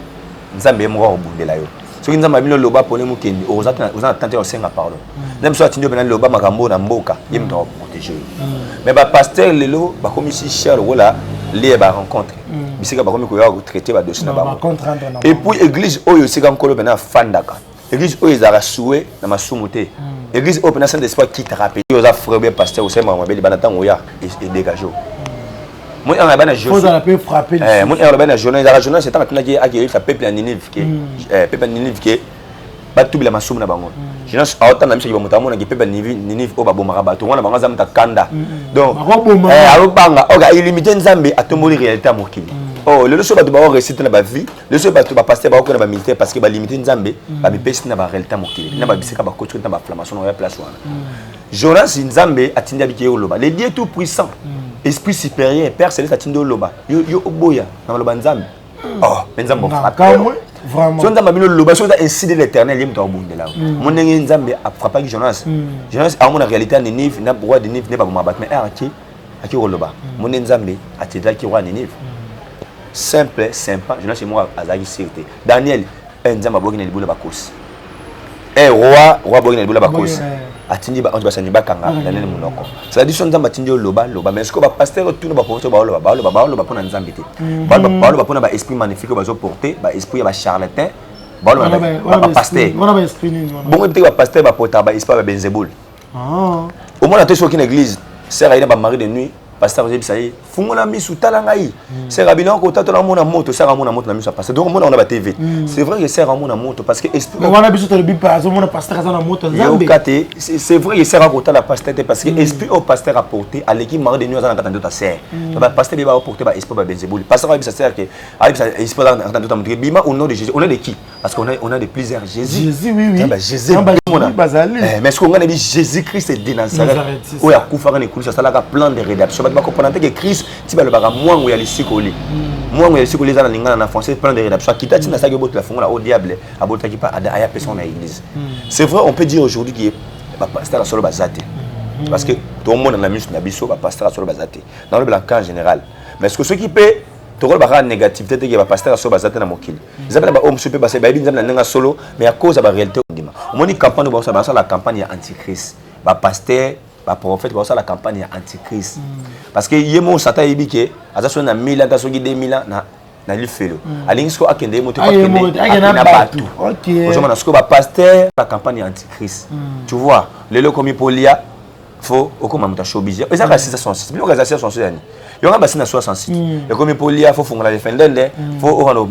Nzambe ye moko akobundela yo. Soki Nzambe abino loba pone mokende, oza na tante ya kosenga pardon. Nzambe so atindi yo mpena loba makambo na mboka, ye moto akoprotege yo. Mais bapasteur lelo bakomisi chaire lokola lieu barencontre, bisika bakomi koya kotraite badossier na bango. Et puis église oyo esika Nkolo mpena afandaka, église oyo ezalaka sue na masumu te, église oyo mpena Saint Esprit akitaka pe. Oza frère bien pasteur, osali makambo mabe libanda, ntango oya edégage o moni anga bana. Moni anga bana Jonas, ezalaka Jonas ntango atunaki akeyebisa peuple ya Ninive ke peuple ya Ninive ke batubela masumu na bango. Jonas aotanga miso bamoto, amonaki peuple ya Ninive oyo babomaka bato wana, bango aza moto akanda, donc alobanga ok, alimite Nzambe, atomboli réalité ya mokili. Oh, lelo so bato bao réussite na bavie, lelo so bato bapasteur baokona bamilitaire, parce que balimite Nzambe, bamipesi na baréalité ya mokili na babisika bakoti na baflammation na oya place wana. Jonas, Nzambe atindi abiki ye oloba, le Dieu tout puissant, esprit supérieur, Père céleste atindi oloba, yo oboya na maloba Nzambe. Oh, mais Nzambe so Nzambe abino loba, so eza ainsi de l'Éternel, ye moto akobundela mo. Ndenge Nzambe afrappaki Jonas, Jonas aomona réalité ya Ninive na roi de Ninive nde baboma bato, mais ake ake koloba mo nde Nzambe atidelaki roi Ninive. Simple sympa, Jonas moko azalaki sûr te. Daniel, Nzambe aboki na libula bakosi, roi aboki na libula bakosi, atindi baange basani bakanga Daniel monoko. C'est-à-dire so Nzambe atindi oloba, loba. Mais sikoyo bapasteur tuna baprofesseur baoloba, baoloba, baoloba mpona Nzambe te, baoloba mpona baesprit magnifique oyo bazoporte, baesprit ya bacharlatan. Baoloba bapasteur bongo te, bapasteur baportaka baesprit ya babenzeboul. Omona te soki na église sœur aye na bamari de nuit, pasteur ozebisa ye: "Fungola misu, tala ngai." Sœur abino akotatola, amona moto, sœur amona moto na miso ya pasteur. Donc omona wana ba TV, c'est vrai que sœur amona moto parce que esprit wana biso tolobi azomona pasteur aza na moto. Nzambe yoka te. C'est vrai que sœur akotala pasteur te, parce que esprit oyo pasteur aporté aleki mari de nuit aza na kati ya ndoto ya sœur. Pasteur be baoporte ba esprit ba Benzebouli. Pasteur ayebisa sœur ke ayebisa esprit aza na kati ya ndoto ya moto ke bima au nom de Jésus. Au nom de qui? Parce qu'on a, on a de plusieurs Jésus. Jésus, oui. Bah, Jésus. Bazali. Eh, mais soki ngai nayebi Jésus Christ de Nazareth oyo akufaka na ekulusu, asalaka plan de rédemption. Bato bakopona te ke Christ ti balobaka mwango ya lisikoli. Mwango ya lisikoli eza na lingala, na français plan de rédemption. Akita ntina asalaki obotela fongola oyo diable abotaki pa Adam, aya apesa na église. C'est vrai, on peut dire aujourd'hui ke bapasteur ya solo baza te, parce que tomona na miso na biso bapasteur ya solo baza te. Nalobela cas en général, mais ce que soki mpe tokoloba kaka négativité te ke bapasteur ya solo baza te na mokili, eza mpe na baoyo mosusu mpe basi bayebi Nzambe na ndenge ya solo, mais à cause ya baréalité ondima. Omoni campagne oyo basala, basala campagne ya antichrist. Bapasteur, baprophète basala campagne ya antichrist, parce que ye moko Satan ayebi ke aza soki na 1000 ans, ata soki 2000 ans na lifelo, alingi sikoyo akende ye moto. Aye mo te, akende na bato. Ozomona sikoyo bapasteur la campagne ya antichrist. Tu vois, lelo ekomi polia fo okoma moto ya showbiz, eza kaka 666, biloko eza 666 yani yonga basi na 66. Ekomi polia fo fungola lefendende, fo okanda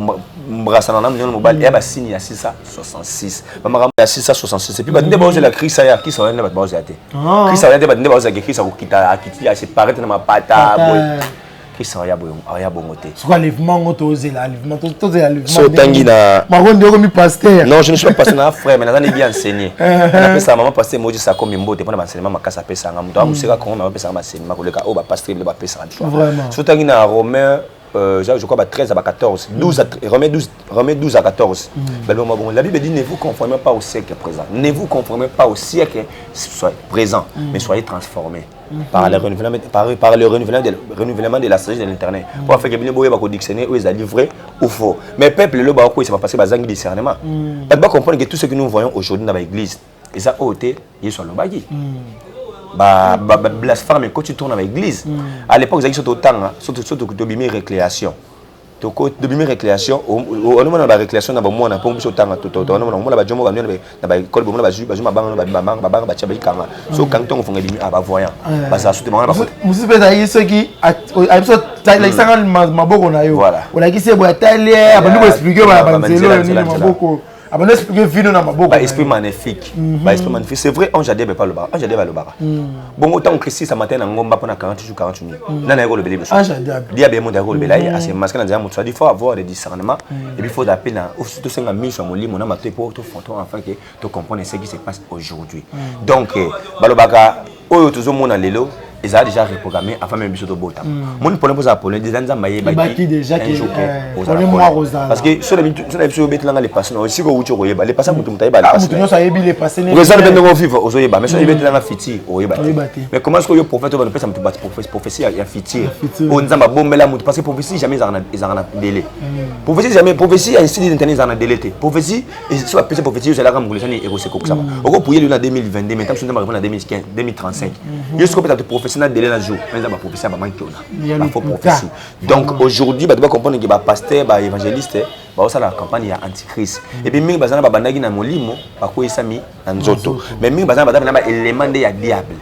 mbrasana na moniono mobali, eya basini ya 666, bamakambo ya 666. Et puis bato nde baozela Christ aya. Christ aya nde bato baozela te. Christ aya nde bato nde baozelaka. Christ akokita, akiti, asepare te na mapata boye. Christ aya boye, aya bongo te. Soki enlèvement ngo, tozela enlèvement, tozela enlèvement. So otangi na Mako nde okomi pasteur. Non, je ne suis pas pasteur, na frère, mais naza nde bien enseigné. Napesaka mama pasteur Moji Sakombi mbote mpona baenseignement makasi apesanga. Moto amoseka Kongo, mais apesaka baenseignement koleka oyo bapasteur ebele bapesaka biso. So otangi na Romain, je crois, bah, 13 à 14, 12 à, Romains 12, Romains 12 à 14. Ben, bon, bon, la Bible dit: ne vous conformez pas au siècle présent. Ne vous conformez pas au siècle présent, mais soyez transformés par le renouvellement de la sagesse de l'Éternel. Pour faire que bino boyeba kodiscerner oyo ezali vrai ou faux. Mais peuple lelo bakoyisa parce que bazangi discernement. Bato bacomprendre que tout ce que nous voyons aujourd'hui dans l'église, eza oyo te Yesu alobaki. Blasphème ekoti tour na baéglise. À l'époque ezalaki so totanga, so tobimi récréation, tobimi récréation, onomona barécréation na bomwana mpo biso otanga, onomona omona bajomo banio na baekole, bomona bazwi mabanga, babanga batia, bayikanga. So okangi ntongo fonga ebimi, a bavoyant bazala so te bango. Mosusu mpe ezalaki soki ayebi alakisaka maboko na yo, olakisi ye boye, atali ye, abandi koexpliquer banzela oyo nini maboko, abandi expliquer vino na maboko. Baesprit maléfique, baesprit maléfique, c'est vrai. Ange adiebe alobaka, ange adiebe alobaka bongo. Ntango Christ matin na ngomba mpona 40 jours 40 nuits, nani aye kolobela biso? Diable ye moto aye kolobela ye, ase masque na nzela moto. Il faut avoir des discernement et puis faut appeler na tosenga miso ya molimo na matoi po tofonto afin que tocomprendre ce qui se passe aujourd'hui. Donc balobaka oyo tozomona lelo ezala déjà reprogrammé avant même biso tobotama. Moni problème ozala problème déjà, Nzambe ayebaki un jour ke ozala, parce que so na biso obetelanga le passé na esika owuti, okoyeba le passé. Moto ayeba le passé. Nyonso ayebi le passé. Présent mpe ndenge ovivre, ozoyeba, mais so oyebetelanga futur, okoyeba te. Mais comment est-ce que oyo prophète oyo banopesa moto prophétie ya futur oyo Nzambe abombela moto? Parce que prophétie jamais ezalaka na délai. Prophétie jamais, prophétie ya site internet ezalaka na délai te. Prophétie, so bapesa prophétie, ozalaka mokolo esani ekosekokisama. Okopuye lelo na 2022, mais ntango so Nzambe arépondre na 2015, 2035. Yo soki opesa prophétie na délai na jour, eza baprophétie ya bamanki ona bafaux prophétie. Donc aujourd'hui bato bacomprendre ke bapasteur, baévangéliste baosala campagne ya antichrist. Et puis mingi baza na babandaki na molimo, bakweyisami na nzoto, mais mingi baza na baza na baélément nde ya diable,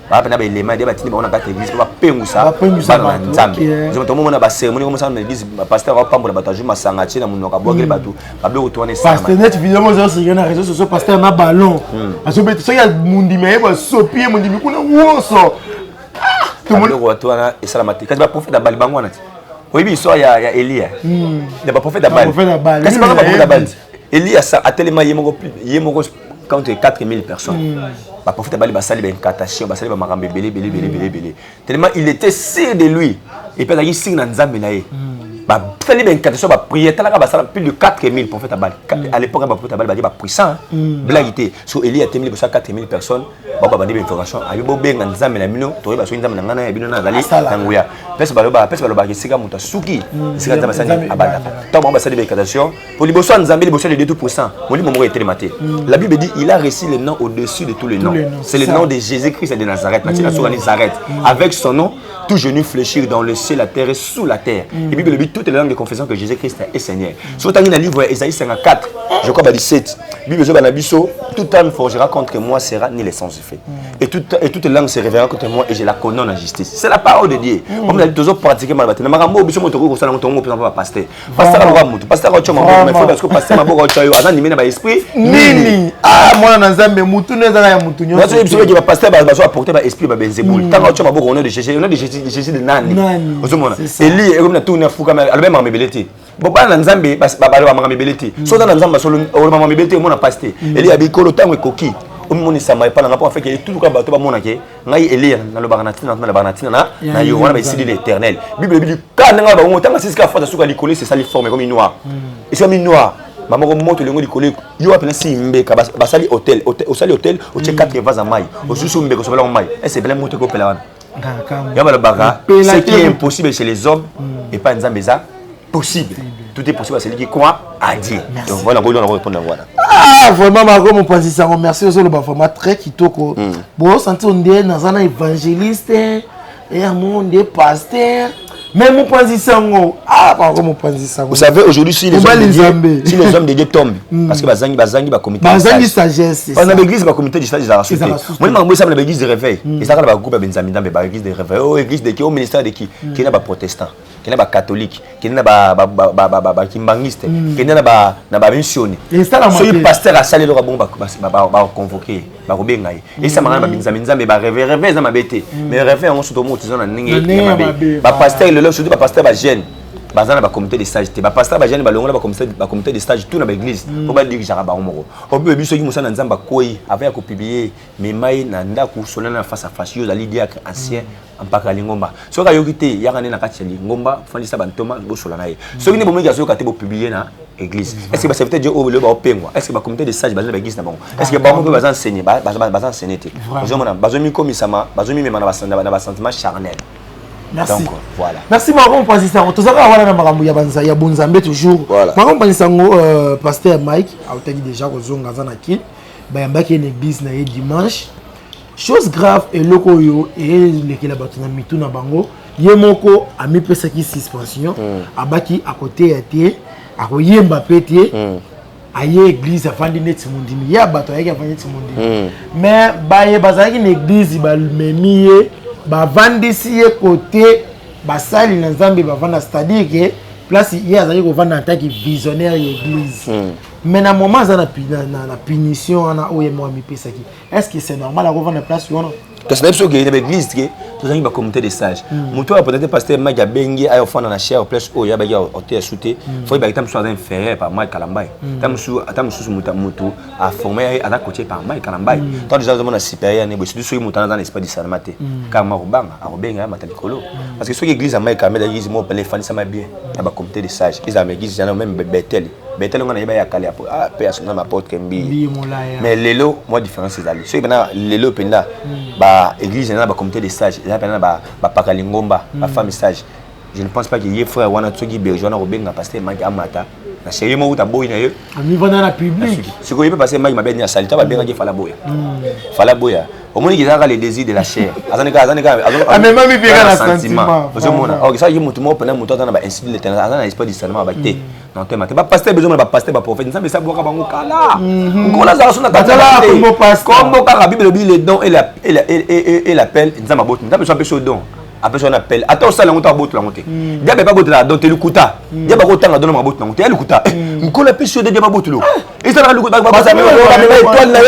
baa mpena baélément nde batindi bango na kati ya église mpo bapengusa bana na Nzambe. Tomomona bacérémonie komosala na église, pasteur aopambola bato, azwi masanga, atie na monoko, abwakeli bato babiloko to wana. Pasteur net vidéo mo ezosirike na réseau sociaux, pasteur na ballon azobeta, soki mondimi ayeba sopi ye mondimi kuna woso. Biloko bato wana esalama te, kasi baprophète abali bango wana te. Oyebi histoire ya Elia ya baprophète abali, kasi bango baprophète abali, Eli atelema ye moko, ye moko contre 4000 personnes. Baprophète abali basali baincantation, basali bamakambo ebele ebele ebele ebele ebele, tellement il était sûr de lui et puis azalaki sûr na Nzambe na ye. Basali baincantation, baprière, talaka basala plus de 4000 prophètes abali. À l'époque baprophète abali badi bapuissant, blague te. So Eli atemi liboso ya 4000 personnes, bao babandi bainformation abi bobenga Nzambe na bino, toyeba soki Nzambe na ngai na ya bino na azali na nguya. Mpese baloba, mpese balobaka esika moto asuki, esika Nzambe asali abandaka. Ntango bango basali baincantation po liboso ya Nzambe, liboso ya le Dieu tout puissant, molimo moko etelema te. La Bible dit: il a reçu le nom au-dessus de tous les noms, c'est le nom de Jésus-Christ de Nazareth. Natina soka Nazareth, avec son nom tout genou fléchir dans le ciel, la terre et sous la terre. Et Bible dit: toutes les langues de confession que Jésus-Christ est Seigneur. So otangi na livre ya Esaïe 54, je crois ba 17, Bible ezoba na biso: toute âme forgera contre moi sera ni les sans effet, et toute langue se révélera contre moi et je la condamne en justice. C'est la parole de Dieu. Comme la toujours pratiquer mal na makambo biso moto kosala ngo tongo mpenza pasteur, pasteur aloka motu, pasteur aotya maboko, mais faut parce que pasteur maboko aotya yo aza animé na baesprit. Nini? Ah, mwana na Nzambe, mutu no ezaka ya mutu. Nyonso biso beki bapasteur bazo apporter baesprit babenzebul. Ntango aotya maboko au nom de Jésus, au nom de Jésus, Jésus de nani? Ozomona Eli ekomi na tourne, afukama, alobi makambo ebele te. Bo bana na Nzambe baloba makambo ebele te. So oza na Nzambe, oloba makambo ebele te, omona pasi te. Eli abi: Kolo, ntango ekoki. Omonisama epai na ngai mpo afin que etuluka bato bamona ke ngai Eliya nalobaka na ntina, nalobaka na ntina na yo. Wana baesili l'Éternel. Bible elobi ka ndenge bango ntango asisi ka phrase, suka likolo esali forme ekomi noir, esomi noir bamoko moto elengo likolo. Yo wapi na si mbeka basali autel, osali autel, otie 4 vase ya mai, osusu mbeka, osobelango mai, esepele moto ekopela wana. Ya balobaka, ce qui est impossible chez les hommes, epai Nzambe eza possible. Tout est possible à celui qui croit à Dieu. Donc voilà, ngolo na répondre wana. Ah, vraiment, Marco mopanzi sango, merci. Ozoloba vraiment très kitoko. Bo sentir nde naza na évangéliste ya mo nde pasteur, mais mopanzi sango, ah, Marco mopanzi sango. Vous savez, aujourd'hui, si les hommes de Dieu, si les hommes de Dieu tombent, parce que bazangi, bazangi ba comité. Bazangi sagesse. On a l'église, ba comité de sage ezalaka su te. Moi, makambo esala na l'église de réveil, ezalaka na bagroupe ya benzambi Nzambe, ba église de réveil, oh, église de qui, oh, ministère de qui, kende na baprotestant, kende na bacatholique, kende na bakimbangiste, kende na bamissioni. Soki pasteur asali eloko bongo, baconvoquer, bakobenga ye. Esamaka na babinzambi Nzambe, baréveil. Réveil eza mabe te, mais réveil yango soto mo otiza na ndenge ya mabe. Bapasteur lelo, surtout bapasteur bajeune, baza na bacomité de sage te. Bapasteur bajeune balongola bacomité de sage tout na baéglise mpo badirigeaka bango moko. Obibebi soki mosala na Nzambe akwei, avant ya kopublier, mema ye na ndako, solana na face à face. Yo ozali diacre, ancien, mpaka ya lingomba. Soki ayoki te, yaka nde na kati ya lingomba, fandisa bantoma, bosola na ye. Soki nde bomoki azoyoka te, bopublier na église. Est ce que baserviteur Dieu oyo lelo baopengwa, est ce que bacomité de sage baza na baéglise na bango? Est ce que bango mpe baza enseigné? Baza enseigné te. Ozomona bazomikomisama, bazomimema na basentiment charnel. Merci. Donc voilà. Merci, Marco mopanzi sango. Tozalaka wana na makambo ya bonzambe toujours. Marco mopanzi sango, pasteur Mike autaki déjà kozonga, aza na Kine. Bayambaki ye na église na ye dimanche. Chose grave, eloko oyo elekela bato na mitu na bango, ye moko amipesaki suspension, abaki akoteya te, akoyemba mpe te. Aye église, afandi neti mondimi ya bato, ayaki afandi neti mondimi, mais baye bazalaki na église bamemi ye, bavandisi ye kote basali na Nzambe bavanda, c'est-à-dire que place ye azalaki kovanda en tant que visionnaire ya église. Mais na moment aza na punition wana oyo ye moko amipesaki, est ce que c'est normal akovanda place wana? Kasi na biso okende na baéglise ke tozangi bacomité de sage. Moto oyo peut-être pasteur Mike abengi, aya ofanda na chaire, place oyo abaki oteya su te, fo yebaki ta mosusu aza inférieur par Mike Kalambai, ta mosusu, ata mosusu moto aformé ye aza coaché par Mike Kalambai. Tant déjà ozomona supérieur ne boye, surtout soki moto wana aza na esprit discernement te, kaka ma kobanga akobenga ya mata likolo. Parce que soki église ya Mike Kalambai, église moko pene efandisama bien na bacomité de sage, ezala ma église yana même Betel. Betel ngo nayeba ya kala ya pe ya sona mapotre Mbi. Mais lelo mwa différence ezali. Soki mpena lelo mpenza baéglise eza na bacomité de sage, eza mpena na bapaka lingomba, bafemme sage, je ne pense pas que ye frère wana, soki berger wana kobenga pasteur Mike amata na chaire, ye moko kuta boyi na ye. Amivanda na public. Sikoyo ye mpe pasteur Mike mabe nini asali? Ta babengaki, fala boya, fala boya. Omoni ezalaka le désir de la chair, azani amemami mpe na sentiment. Ozomona, ok, soki motu moko mpena moto aza na bainstitut de l'Éternel, aza na esprit discernement, abaki te na otema te. Bapasteur, bezomona bapasteur, baprophète, Nzambe esabwaka bango kala. Nkolo azala so na kombo kaka. Bible elobi le don et l'appel. Nzambe aboti, Nzambe so apesi yo don, apesi yo appel, ata osala yango to abotola yango te. Diable epe abotelaka don te, lukuta. Diable akotanga don na mabotola yango te, ya lukuta. Nkolo apesi yo de, diable abotolo, ezalaka étoile na yo.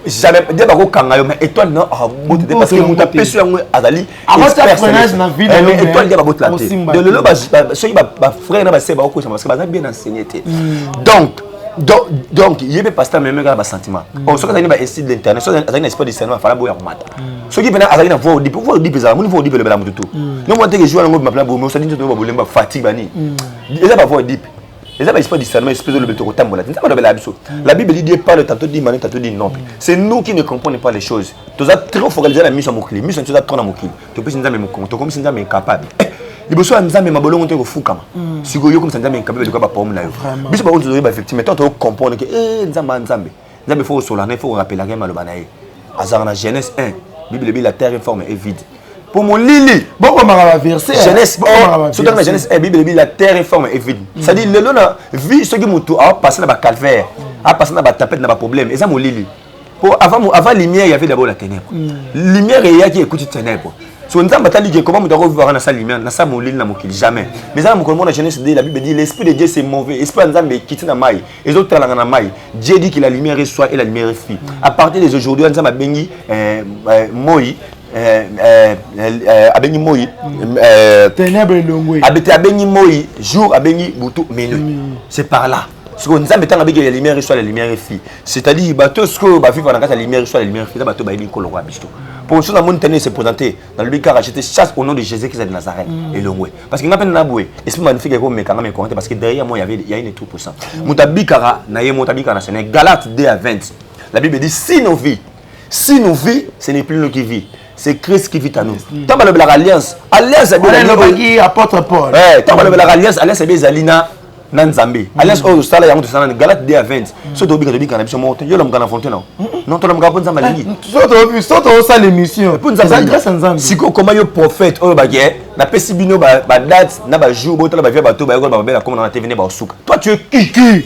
Jamais diable akokanga yo, mais étoile na aboto te, parce que moto apesi yango azali étoile. Diable abotola te. Donc lelo soki bafrère na basœur bakokosa, parce que baza bien enseigné te. Donc ye mpe pasteur meme kaka basentiment. Soki azali na bainstitut de l'internet, soki azali na esprit de discernement, fala boya komata. Soki mpena azali na voix audible, voix audible ezala moni, voix audible elobela motu tu no mwa teke jour yango bimapena boye, osali nzoto babolemba, fatigue bani, eza ba voix audible, eza ba esprit de discernement, esprit ezolobela tokotambola te. Nzambe alobela biso. La Bible dit: Dieu parle tantôt d'une manière, tantôt d'une autre. C'est nous qui ne comprenons pas les choses. Toza trop focalisé na miso ya mokili, miso na biso eza trop na mokili. Topesi Nzambe mokongo, tokomisi Nzambe incapable liboso ya Nzambe, mabolongo te kofukama. Sikoyo yokomisa Nzambe incapable likoya baproblème na yo. Biso bango tozoyeba victime. Tant tocomprendre ke Nzambe a Nzambe, Nzambe faut kosola na ye, faut korapelaka ye maloba na ye. Azalaka na Genèse 1, Bible ebi: la terre informe et vide po molili. Bokomaka baverset. Genèse 1, soki na Genèse 1, Bible ebi: la terre informe et vide. C'est-à-dire lelo na vie, soki motu apasse na bacalvaire, apasse na batempête, na baproblème, eza molili. Po avant lumière, il y avait d'abord la ténèbre. Lumière eyaki, ekuti ténèbre. So Nzambe atali ke comment moto akovivaka na sa lumière, na sa molili na mokili? Jamais. Mais eza na mokolo moko na Genèse 2, la Bible dit: l'esprit de Dieu s'est mauvais, esprit ya Nzambe ekiti na mai, ezotalanga na mai. Dieu dit que la lumière est soit et la lumière est fut. À partir des aujourd'hui, Nzambe abengi moi, abengi moi ténèbre elongwe. Abete abengi moi jour, abengi butu minuit. C'est par là. Sikoyo Nzambe ntango abiki la lumière soit la lumière efi, c'est-à-dire bato sikoyo bavivre na kati ya lumière soit la lumière efi, eza bato bayebi nkolo kwa biso. Po so namoni tani se présenter, nalobi kaka je te chasse au nom de Jésus Christ de Nazareth, elongwe. Parce que nga mpe na boye, esprit magnifique ekomeka nga mekonte parce que derrière moi il y avait il y a une tout puissant. Moto abikaka na ye, moto abikaka na Seigneur. Galates 2 à 20. La Bible dit si nos vies, si nous vit, ce n'est plus nous qui vit. C'est Christ qui vit à nous. Tant balobelaka alliance, alliance alobaki apôtre Paul. Eh, tant balobelaka alliance, alliance ebe ezali na Nzambe. Alliance oyo tosala yango tosala na Galate 2 à 20. So tobika tobika na biso moko te. Yo lamuka na volonté na. Non, tolamuka mpo Nzambe alingi. So tozosala émission. Mpo Nzambe alingi. Grâce à Nzambe. Sikoyo koma yo prophète oyo bake napesi bino ba date na ba jour botala ba vie bato bayekola ba babela komona na TV ne baosuka. Toi tu es qui? Qui?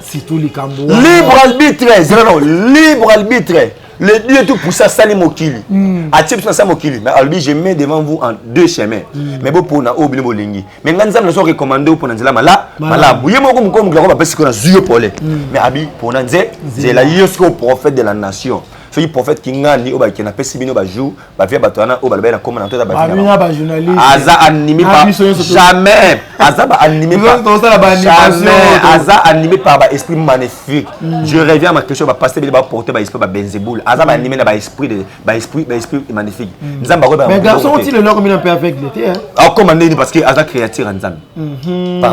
Surtout likambo libre arbitre, zela non, libre arbitre. Le Dieu tout puissant asali mokili, atie biso na sa mokili, mais alobi je mets devant vous en deux chemins, mais bopona oyo bino bolingi. Mais ngai Nzambe nazo recommande opona nzela mala malamu. Ye moko mokolo mokili yango bapesi ko na zwi yo pole, mais abi pona nze nzela. Ye sikoyo prophète de la nation, soki prophète kingani oyo bakende napesi bino bajour bavia bato wana oyo balobaki na komona na to eza babina ba journaliste aza animé par jamais aza ba animé par jamais aza animé par ba esprit magnifique. Je reviens à ma question, ba pasteur ba porter ba esprit ba Benzeboul, aza ba animé na ba esprit de ba esprit ba esprit magnifique. Nzambe akoyeba. Mais garçon oti lelo akomi na mpe aveugle te, hein. Akoma ndeni? Parce que aza créature ya Nzambe.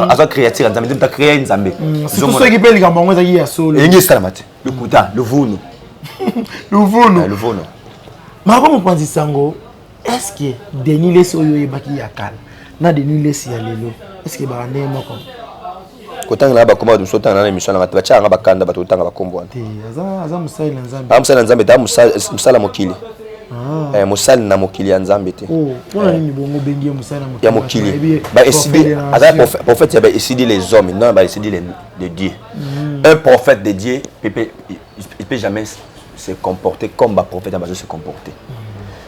Aza créature ya Nzambe, Nzambe ta créé Nzambe. Surtout soki mpe likambo yango ezalaki ya solo. Elingi esalama te, lokuta, luvunu. Luvunu. Luvunu. Mako mopanzi sango, est ce que Denis Lesi oyo oyebaki ya kala na Denis Lesi ya lelo, est ce que baka ndenge moko? Kotanga na bakoma bato mosusu, otanga na émission nanga te, batiaka nga bakanda bato otanga bakombo wana. Te, aza mosali na Nzambe. Aza mosali na Nzambe te, aza mosala mokili. Mosali na mokili ya Nzambe te. Mpona nini bongo obengi ye mosali na ya mokili? Baesidi aza prophète ya baesidi les hommes, non baesidi de Dieu. Un prophète de Dieu il peut jamais se comporter comme baprophète bazo se comporter,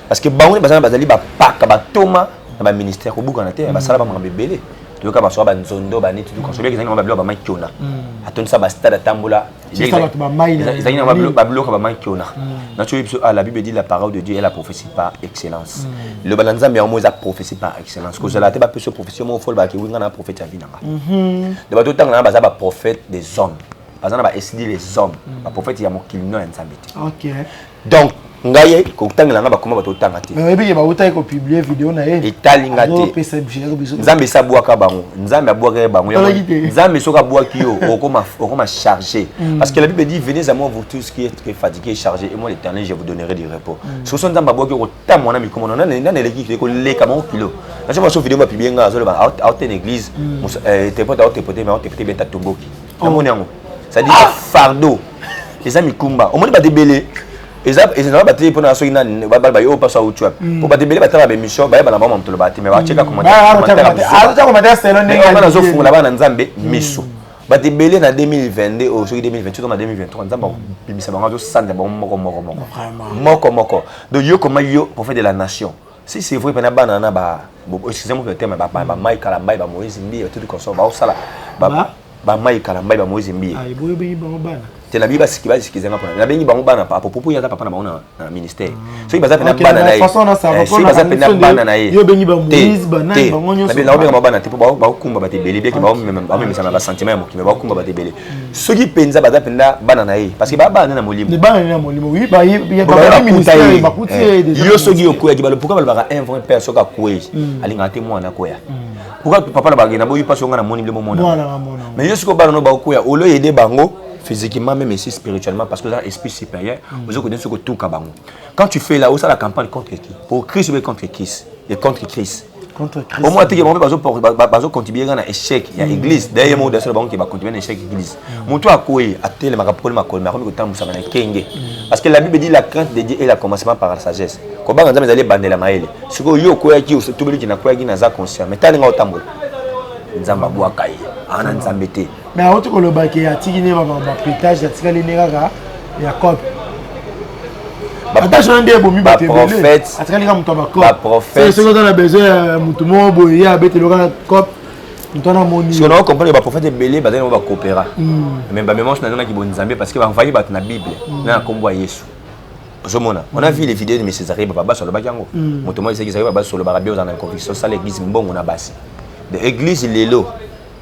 parce que bango nde baza bazali bapaka batoma na baministère kobukana te. Basala bamakambo ebele, toyoka basoka banzondo baneti tuka soki ezangi bango babiloko bamakiona, atondisa bastade, atambola, ezangi na babiloko bamakiona. Naso biso, ah, la Bible dit la parole de Dieu est la prophétie par excellence. Liloba na Nzambe yango eza prophétie par excellence. Kozala te bapesa prophétie moko folo baki winga na prophète ya vie nanga de bato otanga na baza baprophète des hommes, baza na baesidi les hommes, baprophète ya mokili, no ya Nzambe te. Donc ngai kotangela nga bakoma bato otanga te. Mais oyebi ke bautaki kopublier video na ye. Etali nga te. Azopesa biso. Nzambe esi abwaka bango, Nzambe abwaka ye bango. Talaki te. Nzambe soki abwaki yo, okoma chargé, parce que la Bible dit: venez à moi, vous tous qui êtes très fatigués et chargés, et moi l'Éternel je vous donnerai du repos. Soki so Nzambe abwaki yo, kotamwa na mikomo nani eleki koleka bango kilo. Naso baso video bapublier nga, azoloba aote na église tepote, aotepote mais aotepote bien tatomboki. Namoni yango, c'est-à-dire fardeau eza mikumba. Omoni bato ebele eza ezala bato mpona soki nani baye oyo mpaso auti wapi, po bato ebele batala baémission, bayeba na bango moto loba te, mais batieka commentaire. Commentaire nazofungola bana Nzambe miso. Bato ebele na 2022 oyo, soki 2028 to na 2023, Nzambe akobimisa bango, azosanja bango moko moko moko moko moko. Donc yo koma yo prophète de la nation, si c'est vrai mpena bana na ba, excusez-moi le terme, bamai Kalambai, bamoïse Mbiye, batutu consort baosala, bamai Kalambai, bamoïse Mbiye. Boyobengi bango bana? Te, nabengi basiki basikizanga mpona nabengi bango bana apopo ye aza papa na bango na ministère. Soki baza mpena bana na ye, soki baza mpena bana na ye, naobenga bango bana te, mpo baokumba bato ebele bieke baomemisa na basentiment ya mokili, baokumba bato ebele. Soki mpenza baza mpenza bana na ye, parce que baa bana na molimo, yo soki okweyaki, pourquoi balobaka un vrai père soki akwei alingaka te mwana akwea? Pourquoi papa lobaka na boyi mpasi onga namoni bile bomona? Mais yo soki obana no baokwea, olo aider bango physiquement, même ici spirituellement, parce que oza esprit supérieur, ozo koden soki otuka bango. Quand tu fais là, osala campagne contre qui? Pour Christ ou contre Christ et contre Christ? Contre Christ. Au moins teke bango mpe bazocontribue kaka na échec ya église. D'ailleurs moko dasala bango ke bacontribue na échec église. Moto akoyi atelemaka pole makolo, mais akomi kotambusaka na ekenge, parce que la Bible dit: la crainte de Dieu est la commencement par la sagesse. Kobanga Nzambe ezali ebandela mayele. Sikoyo yo okweyaki, tobeliki nakweyaki, naza conscient, mais talinga otambola, Nzambe abwaka ye aa na Nzambe te. Mais auti koloba ke atiki nde bapétage, atikali nde kaka ya cope atage wana nde ebomi bato ebele. Atikali kaka moto ya bacope. Soki oza na besoin ya motu moko boye, ye abeteli kaka cope, moto wana amoni. Soki na comprendre, baprophète ebele bazali nango bacoopéra, mais bamema oso nazongaki bonzambe, parce que bavandi bato na Bible na nkombo ya Yesu. Ozomona, on a vu les vidéos de M Césaré Papa Baso, alobaki yango. Moto moko esaki Césaré Papa Baso olobaka bien, ozala na conviction, osala église mbongo na basi. De église lelo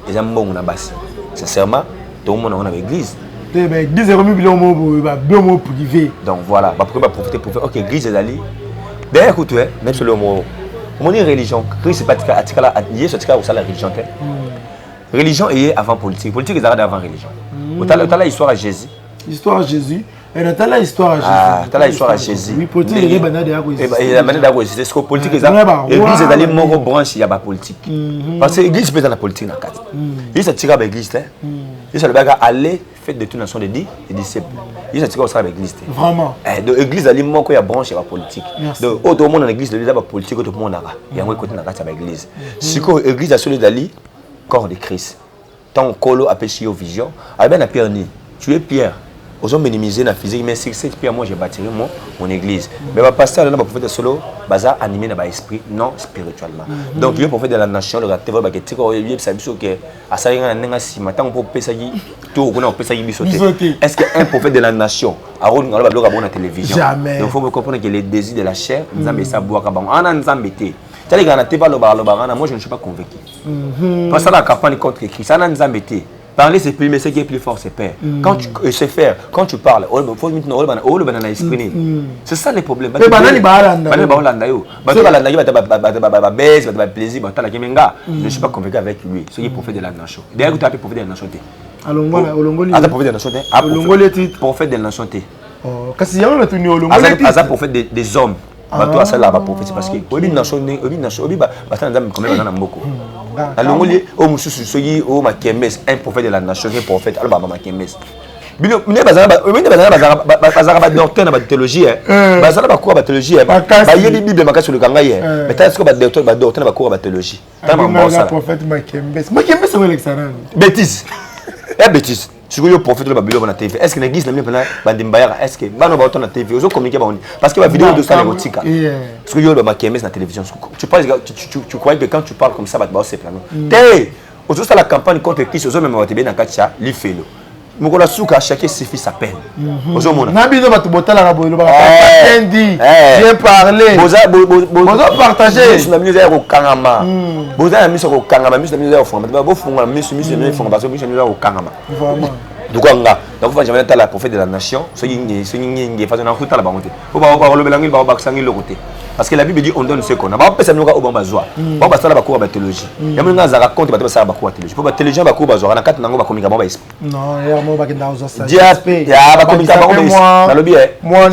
eza mbongo na basi, sincèrement. Tokomona yango na baeglise. Te, baeglise ekomi biloko moko boye, babiloko moko privé. Donc voilà, bakoki baprofite pour faire, ok, église ezali d'ailleurs kutu na biso lelo moko omoni religion. Christ atikala, Yesu atikala kosala religion te. Religion eye avant politique, politique ezalaka avant religion. Otala histoire ya Jésus. Histoire ya Jésus. Natala histoire ya Jésus. Ah, tala histoire ya Jésus. Oui, politique eyebanda deya koexiste. Deya koexiste. Siko politique eza, église ezali moko branche ya bapolitique, parce que église mpe eza na politique na kati. Yesu atika baéglise te. Yesu alobaka: "Allez, faites de toute nation des disciples." Yesu atika kosala baéglise te. Vraiment. Donc église ezali moko ya branche ya bapolitique. Donc oyo tomona na église lelo eza bapolitique oyo tomonaka yango ekoti na kati ya baéglise. Sikoyo église ya solo ezali corps de Christ. Ntango Nkolo apesi yo vision, alobi na Pierre nini? "Tu es Pierre." Ozominimiser na physique, mais sur cette pierre, moi, je bâtirai mon église. Mais bapasteur na baprophète solo baza animé na baesprit, non spirituellement. Donc yo, prophète de la nation, le te bake tika oyebisa biso ke asali nga na ndenge nsima ntango mpo opesaki to kuna opesaki biso te. Est ce que un prophète de la nation akolinga aloba biloko abongo na télévision? Jamais. Donc faut comprendre que les désirs de la chair, Nzambe esabwaka bango ana Nzambe te. Talekaka na te, balobaka alobaka na moi, je ne suis pas convaincu. Parce que la campagne contre Christ ana Nzambe te. Parler, c'est plus, mais ce qui est plus fort, c'est père. Quand tu c'est faire, quand tu parles, faut oloba na esprit nini? C'est ça le problème. Mpe banani baalanda? Banani baolanda yo? Bato balandaki, bato babese, bato baplaisir, batalaki. Mais nga, je ne suis pas convaincu avec lui, ce qui est prophète de la nation. D'ailleurs, tu as prophète de la nation te. Alongola, olongoli. Aza prophète de la nation te. Olongoli titre. Prophète de la nation te. Oh, kasi yango natuni, olongoli titre. Aza prophète des hommes. Bato asalaka baprophétie, parce que oyebi nation, oyebi nation, oyebi basala Nzambe combien baza na mboko. Alongoli oyo mosusu, soki oyo Makembes, un prophète de la nation, un prophète alobaka Makembes. Bino nde bazalaka badocteur na bathéologie, bazala bacours ya bathéologie, bayebi Bible makasi oleka ngai. Mais tala sikoyo badocteur na bacours ya bathéologie. Prophète Makembes, Makembes yango elekisa nani? Bêtise ya bêtise. Sikoyo yo prophète oloba biloko na TV, est ce que na église na bino mpena bandimi bayaka? Est ce que bana baota na TV ozocommuniquer bango? Parce que bavideo tosala ekotika. Sikoyo yo oloba Makembes na télévision, tu penses, tu crois que quand tu parles comme ça, bato baosepela? No te, ozosala campagne contre Christ, ozomema bato ebele na kati ya lifelo. Mokolo asuka, chacun suffit sa peine. Ozomona? Na bino bato botalaka boye, lobaka bien parler, bozopartage. Miso na bino eza ya kokangama, boza na miso ya kokangama, miso na bino eza ya kofungama. Bofungola miso, miso na bino efungama, parce que miso na bino eza ya kokangama. Duka nga nakofa jamais natala prophète de la nation. Soki ngingi façon nakotala bango te, po bakolobela ngi, bakobakisa ngi eloko te, parce que la Bible dit: "On donne ce qu'on a." Bakopesa bino kaka oyo bango bazwa. Bango basala bacours ya bathéologie. Yango nga azalaka contre bato basala bacours ya théologie, po bathéologien, bacours bazwaka na kati nango, bakomika bango baesprit. Bakomika bango. Nalobi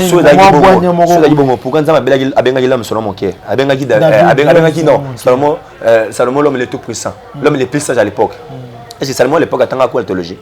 so ezalaki bongo, pourquoi Nzambe abengaki l'homme selon mon cœur? Abengaki non Salomon, Salomon, l'homme le tout puissant, l'homme le plus sage à l'époque. Est-ce que Salomon à l'époque atanga quoi, théologie?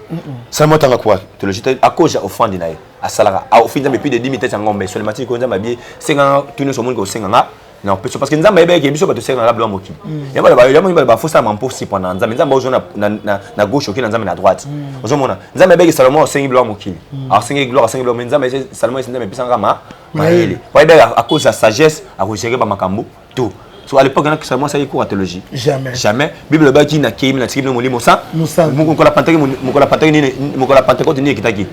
Salomon atanga quoi, théologie? À cause ya offrande na ye asalaka, aofi Nzambe plus de 10 000 tête ya ngombe. Seulement ti ko Nzambe abie senganga tu nyonso omoni kosenganga na opesa, parce que Nzambe ayebaki biso bato osenganga biloko mokili. Yango bafosala mamposi mpona Nzambe. Nzambe ozwa na gauche, oki na Nzambe na droite. Ozomona, Nzambe ayebaki Salomon asengi biloko mokili, asengi gloire, asengi biloko, mais Nzambe, Salomon esi Nzambe epesanga ma mayele po ayebaki à cause ya sagesse akogérer bamakambo tout. So à l'époque na Salomon asali cours ya théologie? Jamais. Jamais. Bible elobaki: "Nakei, natiki bino Molimo sa." Mokolo Pentecôte nini? Mokolo ya Pentecôte nini ekitaki?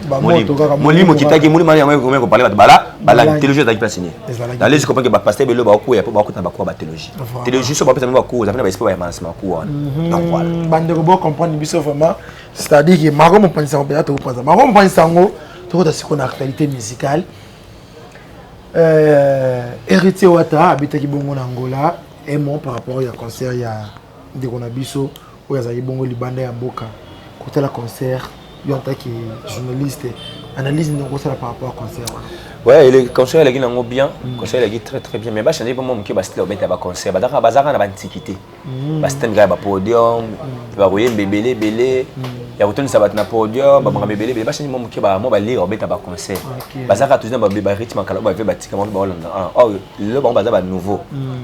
Molimo ekitaki. Molimo yango ekomi kopale bato bala bala théologie ezalaki place nini? Dans les comprendre que bapasteur belo bakoya po bakota na bacours ya bathéologie. Théologie so bapesa bango bacours, eza mpe na baesprit bayamana bacours wana. Donc voilà. Bandeko, bocomprendre biso vraiment, c'est-à-dire que mako mopanzi sango mpenza, tokopanza mako mopanzi sango, tokota sikoyo na actualité musicale. Héritier Wata abetaki bongo na Angola emo par rapport ya concert ya ndeko na biso oyo azalaki bongo libanda ya mboka kotala concert. Yo en tant que journaliste, analyse ndenge okosala par rapport à concert wana? Ouais, le concert elaki nango bien, concert elaki très très bien, mais bachange mpo mwa moke bastyle obeta baconcert. Bazalaka na baantiquité, basystème kaka ya bapodium, bakoyemba ebele ebele ya kotondisa bato na podium, bamakambo ebele ebele. Bachange mwa moke mwa balire obeta baconcert. Bazalaka toujours na barythme kala oyo bave batika bango baolanda. Or lelo bango baza banouveau,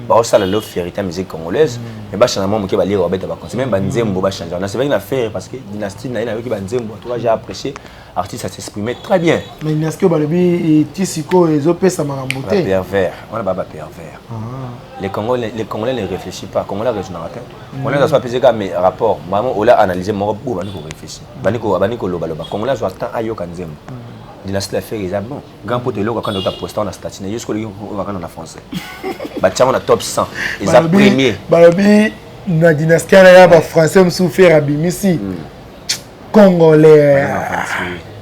baosala lelo fierté ya musique congolaise, mais bachange mwa moke balire obeta baconcert, même banzembo bachange. Nasepelaki na Ferre parce que dynastie na ye, nayoki banzembo, en tout cas j'ai apprécié, artiste a s'exprimer très bien. Mais dynastie oyo balobi ti sikoyo ezopesa makambo te. Pervers wana, baba pervers. Les Congolais ne réfléchissent pas. Congolais raisonnaka te. Congolais azo apesi kaka mais rapport vraiment ola analyser moko bo bandi koréfléchir, bandi kolobaloba. Congolais azwa temps ayoka nzembo. Dynastie la Ferre eza bon grand poto, eloko akanda ota posta na statut na ye soki olingi okakanda na français, batiango na top 100, eza premier. Balobi na dynastie wana ya bafrançais mosusu, Ferre abimisi. Congolais.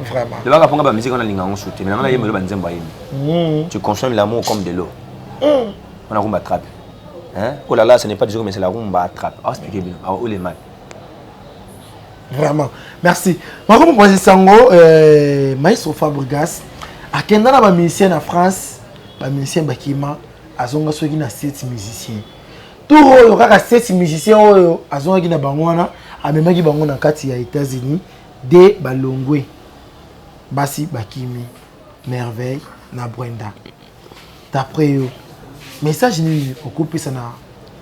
Vraiment. Lobaka mpo nga bamusike wana alinga yango su te, mais nanga nayemba elo banzembo ayembi. Tu consommes l'amour comme de l'eau. Wana rumba trap. Hein? Oh là là, ce n'est pas du jour, mais c'est la rumba trap. Ah, expliquez bien. Ah, où les mal. Vraiment. Merci. Marco Mopanzi Sango, Maestro Fabregas, akenda na ba musicien na France, ba musicien bakima, azonga soki na 7 musiciens. Tour oyo kaka 7 musiciens oyo azongaki na bango wana, amemaki bango na kati ya États-Unis de balongwe. Basi bakimi, Merveille na Brenda. D'après yo, message nini okopesa na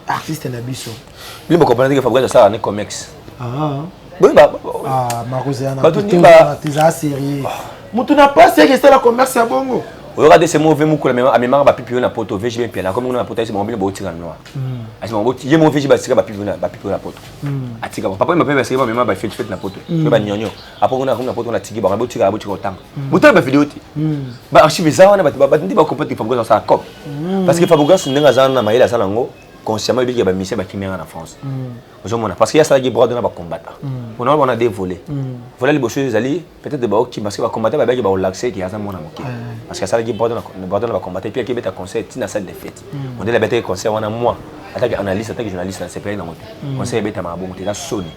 artiste na biso? Bino bocomprendre que Fabregas asalaka ne comex. Ah. Boye ba Ah, Marco Zéana, Bato ndi ba- teza sérieux. Mutu na pasi yake esala commerce ya bongo. Oyoka te, se mo ve mokolo amemaka bapipi oyo na poto, VGB mpiana akomi kuna na poto, ayesi bango bino botika noir, asi bango ye mo VG basika bapipi oyo bapipi oyo na poto, atika bango. Papa mape basika bamema bafete fete na poto oyo banyonyo. Après kuna akomi na poto, kuna atiki bango, botika, botika otanga, botala bavideo te, baarchive eza wana. Bato ndi bacomprendre que Fabregas asala cop, parce que Fabregas ndenge aza na mayele, aza nango consciemment, ebiki ya bamusicien bakimianga na France. Ozomona, parce que ye asalaki droit na bacombattant mpona wana deux volets. Volet liboso ezali peut-être baokima, parce que bacombattant babaki baolaxe ke aza mwana moke, parce que asalaki droit na bacombattant, puis akebeta concert ntina salle de fête. Modèle abetaki concert wana, moi ataki analyste, ataki journaliste, nasepelaki nango te. Concert ebetamaka bongo te, eza soni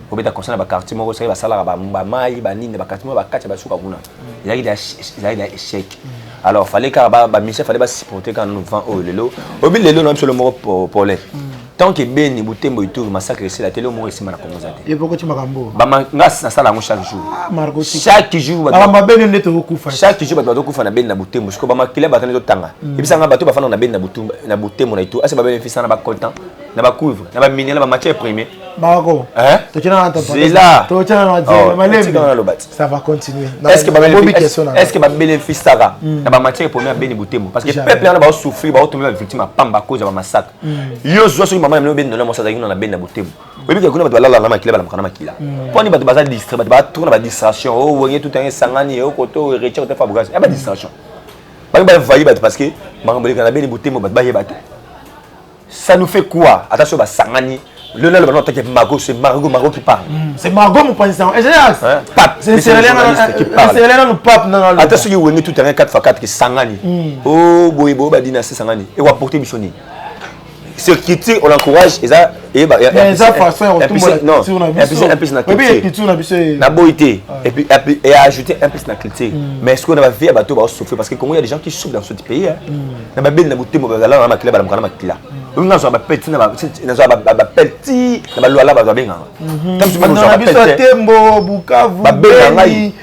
obeta concert na baquartier moko soki basalaka bamai banini na baquartier moko bakati ya basuka kuna, ezalaki da échec. Alors fallait kaka bamusicien, fallait basupporter kaka nanu vent oyo lelo oyebi lelo na biso lo moko Paulin. Tant que Beni, Butembo, Ituri massacre esila te, lelo moko esimba na Kongo eza te. Ye poko ti makambo. Nga nasala yango chaque jour. Ah, Marco. Chaque jour. Makambo abeni nde tokokufa. Chaque jour bato bazokufa na Beni, na Butembo. Sikoyo bamakila bato nde totanga, ebisanga bato bafanda na Beni, na Butembo, na Ituri, ase babénéfice na bacoltan, na bacuivre, na baminerai, na bamatière première. Marco. Hein? Totiana na Zela. Totiana na Oh, zela malembe. tika wana loba ti. Ça va continuer. Est-ce que Bobi question na. est-ce que babénéficiaka na bamatière première Beni, Butembo? Parce que Jamais. peuple wana baosouffrir, baotombe bavictime ya pamba à cause ya bamassacre. Yo zwa soki mama na bino obeni mwasi azalaki kuna na Beni, na Butembo, oyebi ke kuna bato balala na makila, balamaka na makila. Mponi bato baza distrait, bato baza na badistraction o wenge tout yango esangani okoto Héritier kote Fabregas ya badistraction, bangi bavayi bato, parce que makambo eleka na Beni, Butembo, bato bayeba te. Ça nous fait quoi? Attention, basangani le nalo bana otake Margot, c'est Margot, Margot qui parle. C'est Margot Mopanzi Sango. Ingénieur. Hein? Pape. C'est C'est le journaliste qui parle. C'est le pape non non. Ata soki wenge tout terrain 4x4 ke sangani o boye boye, badynastie sangani, ekoapporte biso nini? Sur critique, on encourage, eza eyeba. Mais eza façon ya kotumbola culture na biso. Un plus na Oyebi culture. culture na biso. Naboyi te, et puis et ajouter un plus na culture. Mais est-ce qu'on a bavie ya bato baosouffrir? Parce que Congo, il y a des gens qui souffrent dans ce pays, hein. Na babeli, na Butembo, bazala na makila, balamuka na makila. Oyo nazwa bapel ti nazwa bapel ti na balwala, bato babengaka. Bando na biso ya Tembo, Bukavu, Babenga ngai. Beni,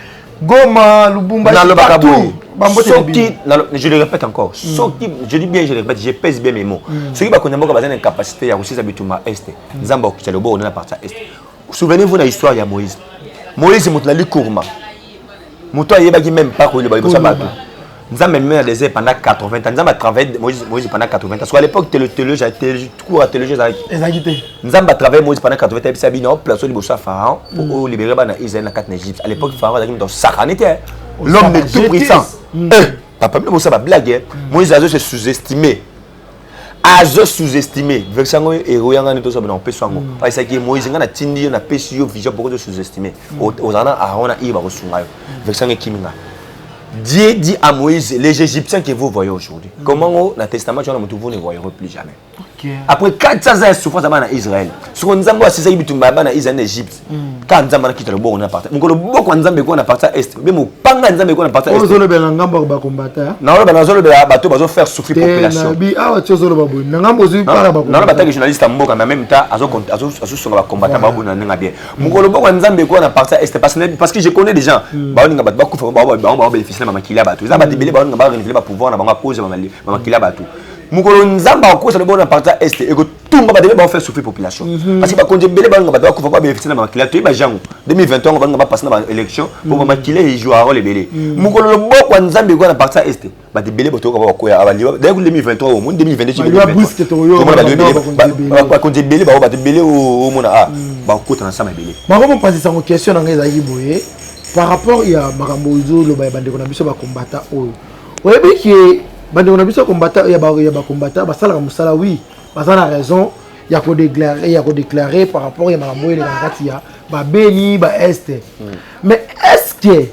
Goma, Lubumbashi, Nalobaka partout. boye. Bambote na bino. Soki je le répète encore, soki, je dis bien, je le répète, je pèse bien mes mots, soki bakonzi ya mboka baza na incapacité ya kosisa bitumba Est, Nzambe akokita loboko nde na partie ya Est. Souvenez-vous na histoire ya Moïse. Moïse, moto na likurma, moto ayebaki même pas koyeba liboso ya bato. Nzambe amemi na désert pendant 80 ans. Nzambe atravaille Moïse pendant 80 ans, parce qu'à l'époque théologie, cours ya théologie ezalaki? Ezalaki te. Nzambe atravaille Moïse pendant 80 ans, ayebisa bino place liboso ya Pharaon po olibérer bana Israël na kati na Égypte. À l'époque, Pharaon azalaki moto osakani te, l'homme de tout puissant. Eh, papa, bino bosala bablague. Moïse azo se sous-estimer, azo sous-estimer. Verset yango eroyanga nde tozoba na opesi yango. Ayesaki Moïse: ngai natindi yo, napesi yo vision, poko sous-estimer? Ozala na Aaron na Hur, bakosunga yo. Verset yango ekimi nga. Dieu dit à Moïse: les Égyptiens que vous voyez aujourd'hui, comment na testament tu vous ne voyerez plus jamais. Après 400 ans ya souffrance ya bana na Israël, soko Nzambe oyo asisaki bitumba ya bana Israël na Égypte, kaka Nzambe anakita loboko na partie, mokolo loboko ya Nzambe ekoya na partie ya Est, mpe mopanga ya Nzambe ekoya na partie ya Oyo Est. ozolobela na ngambo ya bakombata. Naoloba, nazolobela bato bazofaire souffrir Te population. nabi awa ti ozoloba boye na ngambo ozwi mpaka Naloba taki journaliste ya mboka, mais en même temps azosonga bacombattant babuna ndenge bien. Mokolo loboko ya Nzambe ekoya na partie ya Est, parce que je connais des gens baoninga bato bakufa, bango baobénéficie na bamakili ya bato. Eza bato ebele baoninga barenouveler bapouvoir na bango à cause ya bamakili ya bato. Mokolo Nzambe akokosa loboko na partie ya Est, ekotumba bato ebele baofaire souffrir population, parce que bakonzi ebele baoninga bato bakufa babénéficie na bamakili ya toyeba. Jango 2021, baoninga bapase na baélection po bamakili ejoua rôle ebele. Mokolo loboko ya Nzambe ekoya na partie ya Est, bato ebele botoyoka bakoya abaliwa. D'ailleurs 2023, omoni 2022, Baliwa brusque, toyoka tomona bato ebele. bakonzi ebele. Bakonzi ebele bao, bato ebele omona a bakota na nsama ebele. Bango mopanzi sango, question na ngai ezalaki boye par rapport ya makambo ozoloba ya bandeko na biso bakombata oyo. Oyebi ke bandeko na biso kombata ya bakombata basalaka mosala, oui, baza na raison. ya kodéclare ya kodéclare par rapport ya makambo oyo eleka na kati ya babeni baest. Mais est ce que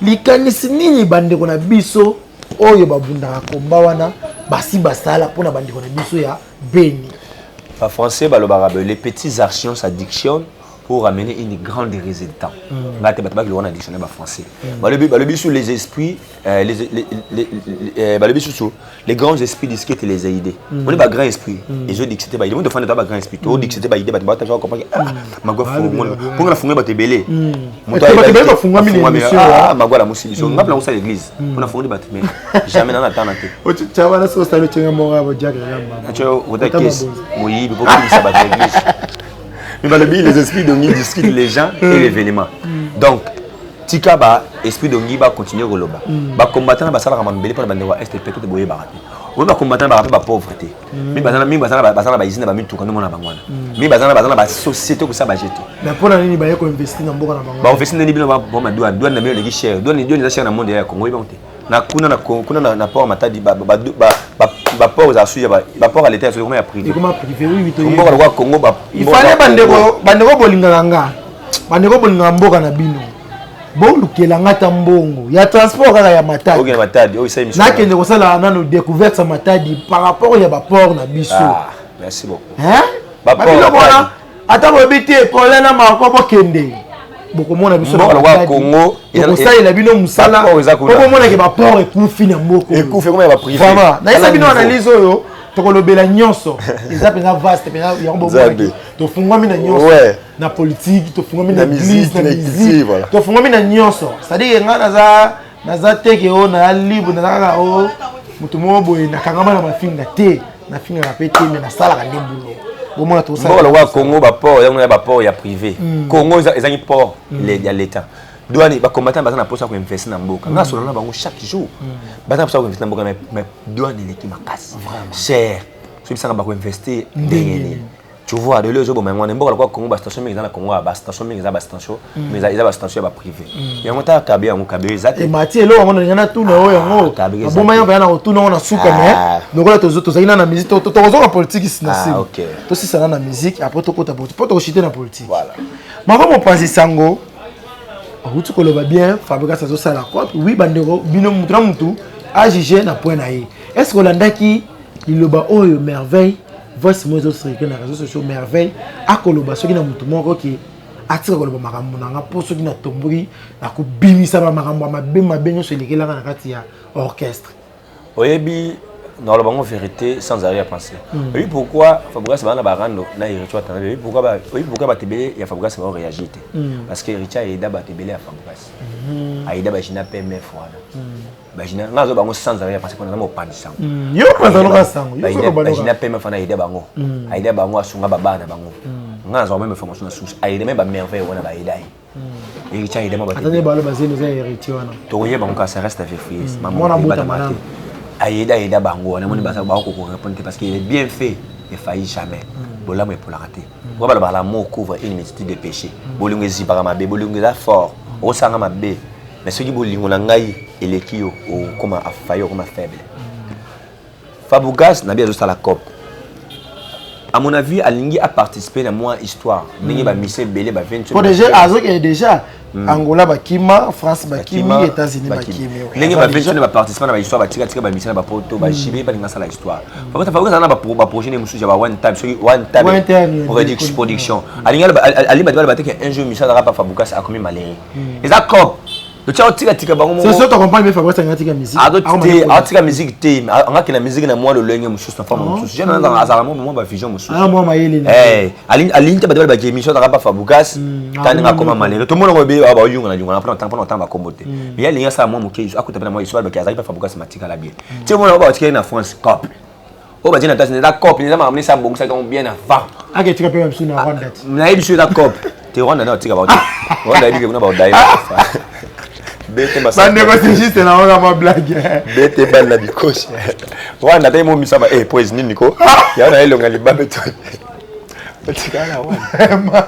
likanisi nini bandeko na biso oyo babundaka komba wana basi basala mpona bandeko na biso ya Beni? Bafrançais balobaka les petites actions s'addictionnent pour ramener une grande résultat. Nga te bato bakili wana dictionnaire bafrançais. Balobi sous les esprits, balobi susu les grands esprits discutent les idées. Oni ba grand esprit ezodiscute ba idée. Moto fanda ba grand esprit todiscute ba idée, bato bataka comprendre. Ah, Magwa mponga na fungola bato ebele. Moto ebele bafungwami na émission. Ah, Magwa la mosi biso, nga mpe nakosala église mpona fungoli bato, mais jamais nana tana te. Wana soki osali otenga moko ya bodiaka. Nacho ota kesi moyibi po kimisa bato ya église. Mais balobi les esprits dongi discutent les gens et l'événement. Donc tika ba esprit dongi bacontinue koloba. Bacombattant basalaka mambele mpona bandeko ya Est. Peut-être boyebaka te, oyo bacombattant baka mpe bapauvre te. Mingi baza na bausine, bamituka nde mona bango wana. Mingi baza na basociété kosala baje te. Mais mpona nini baye koinvestir na mboka na bango? Bainvestir ndeni? Bino boma douane, douane na bino eleki cher. Douane eza cher na monde ya Congo, oyebango te. Na kuna na kuna na port Matadi, baport ezala su ya baport ya l'État, ekoma ya privé. Ekoma privé, oui. Oui. Mboka lokola Congo. Ifale bandeko, bandeko bolingaka nga, bandeko bolingaka mboka na bino, bolukela nga ata mbongo ya transport kaka ya Matadi. Okende Matadi oyo esali. Nakende kosala nano découverte ya Matadi par rapport ya baport na biso. Ah, merci beaucoup. Babiloko wana ata boyebi te, problème na Marco, bokende bokomona biso. Mboka lokola Congo. Tokosalela bino mosala po bomonake baport ekufi na mboka. Ekufi, ekoma ya baprivé. Vraiment, nayesa bino analyse oyo tokolobela nyonso eza mpenza vaste mpenza. Yango bomonaki tofungwami na nyonso, na politique tofungwami, na église, na musique tofungwami, na nyonso. C'est-à-dire ngai naza teke oyo naza libre, naza kaka o moto moko boye nakangama na mafinga te, nafingaka mpe te, mais nasalaka nde mbulo bomona. Mboka lokola Congo, baport yango ya baport ya privé. Congo ezangi port ya l'État, douane. Bacombattant baza na mposa koinvestir na mboka. Nga solo na bango chaque jour, baza na mposa koinvestir na mboka, mais douane eleki makasi cher. Soki bisanga bakoinvestir ndenge nini? Tu vois, lelo ezoboma yango wana. Mboka lokola Congo, bastation mingi eza na Congo, bastation mingi eza bastation, mais eza bastation ya baprivé. Yango taka kabe, yango kabe eza te. Mati eloko yango nalinga natuna oyo, yango aboma yango ya na kotuna yango na suka. Mais lokola tozalaki na na musique, tokozonga politique na nsima. Tosisana na musique, après tokota politique mpo tokoshite na politique. Mako mopanzi sango awuti koloba bien, Fabregas azosala cope. Oui, bandeko, bino mutu na mutu ajuge na point na ye. Est ce que olandaki liloba oyo Merveille Voice mo ezocircule na réseaux sociaux? Merveille akoloba soki na mutu moko ke atika koloba makambo na nga, mpo soki natomboki nakobimisa bamakambo ya mabe mabe nyonso elekelaka na kati ya orchestre. Oyebi, naloba bango vérité sans arrière pensée. Oyebi pourquoi Fabregas baa na barando na Héritier Watanabe? Oyebi pourquoi? Oyebi pourquoi bato ebele ya Fabregas bao réagir te? Parce que Héritier aida bato ebele ya Fabregas, aida bagina PMF wana, bagina. Nga azo bango sans arrière pensée mpona naza mopanzi sango. Yo mpanzanoka sango. Bagina PMF wana, aida bango, aida bango, asunga babana na bango. Nga nazwaka même information na source. Aida même bamerveille wana, baida ye, Héritier aida ma. Atande balo bazemi eza Héritier wana. Tokoyeba bango kaka, ça reste à vérifier. Mwana botama nano. Ayeda, ayeda bango wana. Moni baza bakoko répondre te parce qu'il est bien fait ne faillit jamais. Bolamu epolaka te. Po balobaka l'amour couvre une multitude de péchés. Bolingo ezipaka mabe, bolingo eza fort. Okosanga mabe, mais soki bolingo na ngai eleki yo, okoma afailli, okoma faible. Fabregas na bi azosala cope. À mon avis, alingi aparticiper na mwa histoire ndenge bamise ebele ba 28. Po déjà azokende déjà Angola, bakima France, bakimi États-Unis, bakimi. Ndenge ba 28 baparticiper na bahistoire, batikatika bamise na bapoto bajibe, balinga asala histoire. Fabregas aza na baprojet ne mosusu ya ba one time, soki one time production. Alingi alingi bato baloba te ke un jour mission azalaka pa Fabregas akomi malheureux. Eza cope, totia otikatika bango. Moko c'est comprendre, mais Fabregas alingi atika musique. Atika musique te, angakenda musique na mwa lolenge mosusu, na forme mosusu. Jeune azalaka mwa bavision mosusu. Mwa mayele. Alingi te bato balobaki émission azalaka pa Fabregas ta ndenge akoma malheureux. Tomona ngo ebele bayunga na yunga mpona ntanga bakombo te, mais alingi asala mwa moke, akuta mpe na mwa histoire, balobaki azalaki pa Fabregas, matikala bien. Ti omona batikali na France, cope oyo batie na tasi eza cope, eza makambo nesi abongisaki yango bien avant. Aketika mpe biso na Rwanda ti. Nayebi so eza cope te. Rwanda nde batika bango te. Rwanda yebi ke kuna baodaye bete. Bandeko, c'est juste na oka ma blague. Bete bana bikosi. Rwanda te mo misaba eh poise nini ko ya na elonga libabe to. Otikala wana. Vraiment,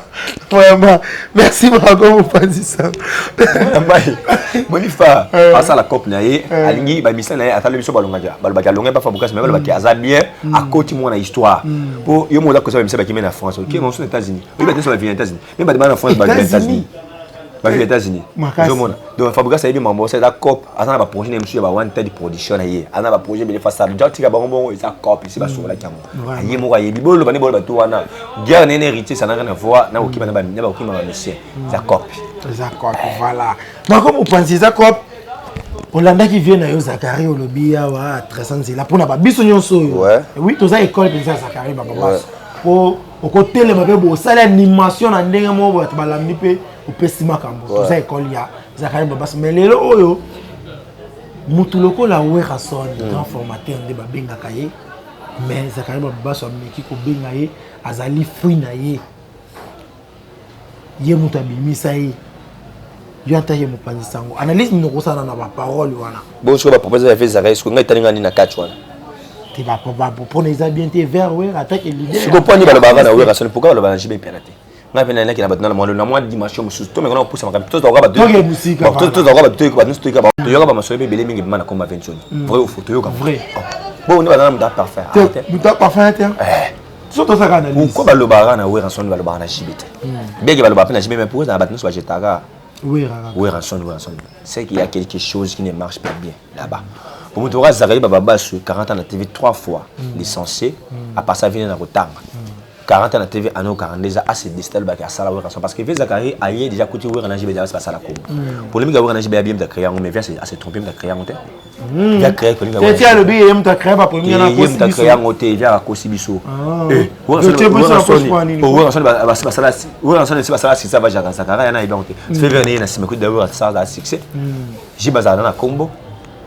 vraiment. Merci Marco mopanzi sango. Mbai. Bonifa asala cope na ye, alingi ba mission na ye atali biso balongaki. Balobaki alonga pa Fabregas mais balobaki aza bien akoti mwana histoire. Po yo moza kosa ba mission bakimi na France. OK, mon son États-Unis. Oyo ba ba vient États-Unis. Mais ba na France ba vient États-Unis. Ba vient États-Unis. Ozomona. Donc Fabregas ayebi mambo ça eza cope, aza na ba projet na monsieur ba one third production na ye. Aza na ba projet bele face à déjà tika bango bongo eza cope ici ba sokolaki yango. Aye moko ayebi boloba nde boloba to wana. Guerre nene héritier ça n'a rien à voir na kokima na ba na bakokima ba monsieur. Eza cope. Eza cope, voilà. Marco mopanzi eza cope. Olandaki vie na yo Zakari olobi awa 300 nzela mpona babiso nyonso oyo. Oui, toza école mpenza ya Zakari Bababas. Po okotelema mpe bosali animation na ndenge moko bato balandi mpe opesi makambo. Toza école ya Zakari Babas. Mais lelo oyo mutu lokola Werrason, grand formateur nde babengaka ye, mais Zakari Babas ameki kobenga ye azali fruit na ye. Ye moto abimisa ye. Yo ata ye mopanzi sango. Analyse nini okosala na ba parole wana? Bon soki ba propose ya fait Zakari soki ngai etali ngai nini na kati wana? Te ba mpona eza bien te vers Werra attaque leader. Sikoyo mpo nini balobaka na Werrason, pourquoi balobaka na JB Mpiana te? Ngai mpe nayaki na bato na mwa dimension mosusu to mekona kopusa makambo tozalaka bato tozalaka bato toyoka bato nyonso toyoka toyoka bamasolo mpe ebele mingi ebima na komba Ventoni. Vrai ou faux? Toyoka vrai. Bon nde baza na moto parfait. Moto parfait te. So tozalaka analyse. Pourquoi balobaka na Werrason balobaka na JB te? Bien que balobaka mpe na JB, mais pourquoi na bato nyonso bajetaka Werrason, Werrason? C'est qu'il y a quelque chose qui ne marche pas bien là-bas. Pour moto oka Zakari Bababasu 40 ans na TV 3 fois licencié, à part ça vient na kotanga. 40 ans na TV anno 42 ans a se décider alobaki asala Werrason parce que vieux Zakari aye déjà kuti Werra na JB déjà basala kombo. Polémique ya Werra na JB ya bien de créer yango, mais vieux a se tromper de créer yango te. Vieux créer polémique ya Werra. Alobi ye moto a créer ba polémique na kosi biso. Créer yango te, vieux akosi biso. Werrason basala Werrason esi basala succès ba Jacques Zakari ya na yebi yango te. Fait vieux na sima kuti Werra asala succès. JB azala na kombo.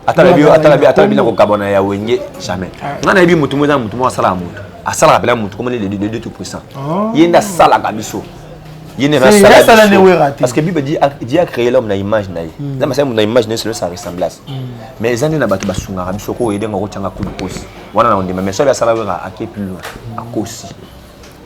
Atala bi atala bi atala bi na kokabana ya Wenge jamais. Nga nayebi motu moko eza motu moko asalaka motu. Asalaka pela motu comme le Dieu tout puissant. Ye nde asalaka biso. Ye nde asalaka biso. Parce que Bible dit Dieu a créé l'homme na image na ye. Nzambe asali motu na image na ye selon sa ressemblance. Mais eza nde na bato basungaka biso ko oyede ngo kotianga coup de pouce. Wana na ondima mais soki asala Werra ake plus loin. Akosi.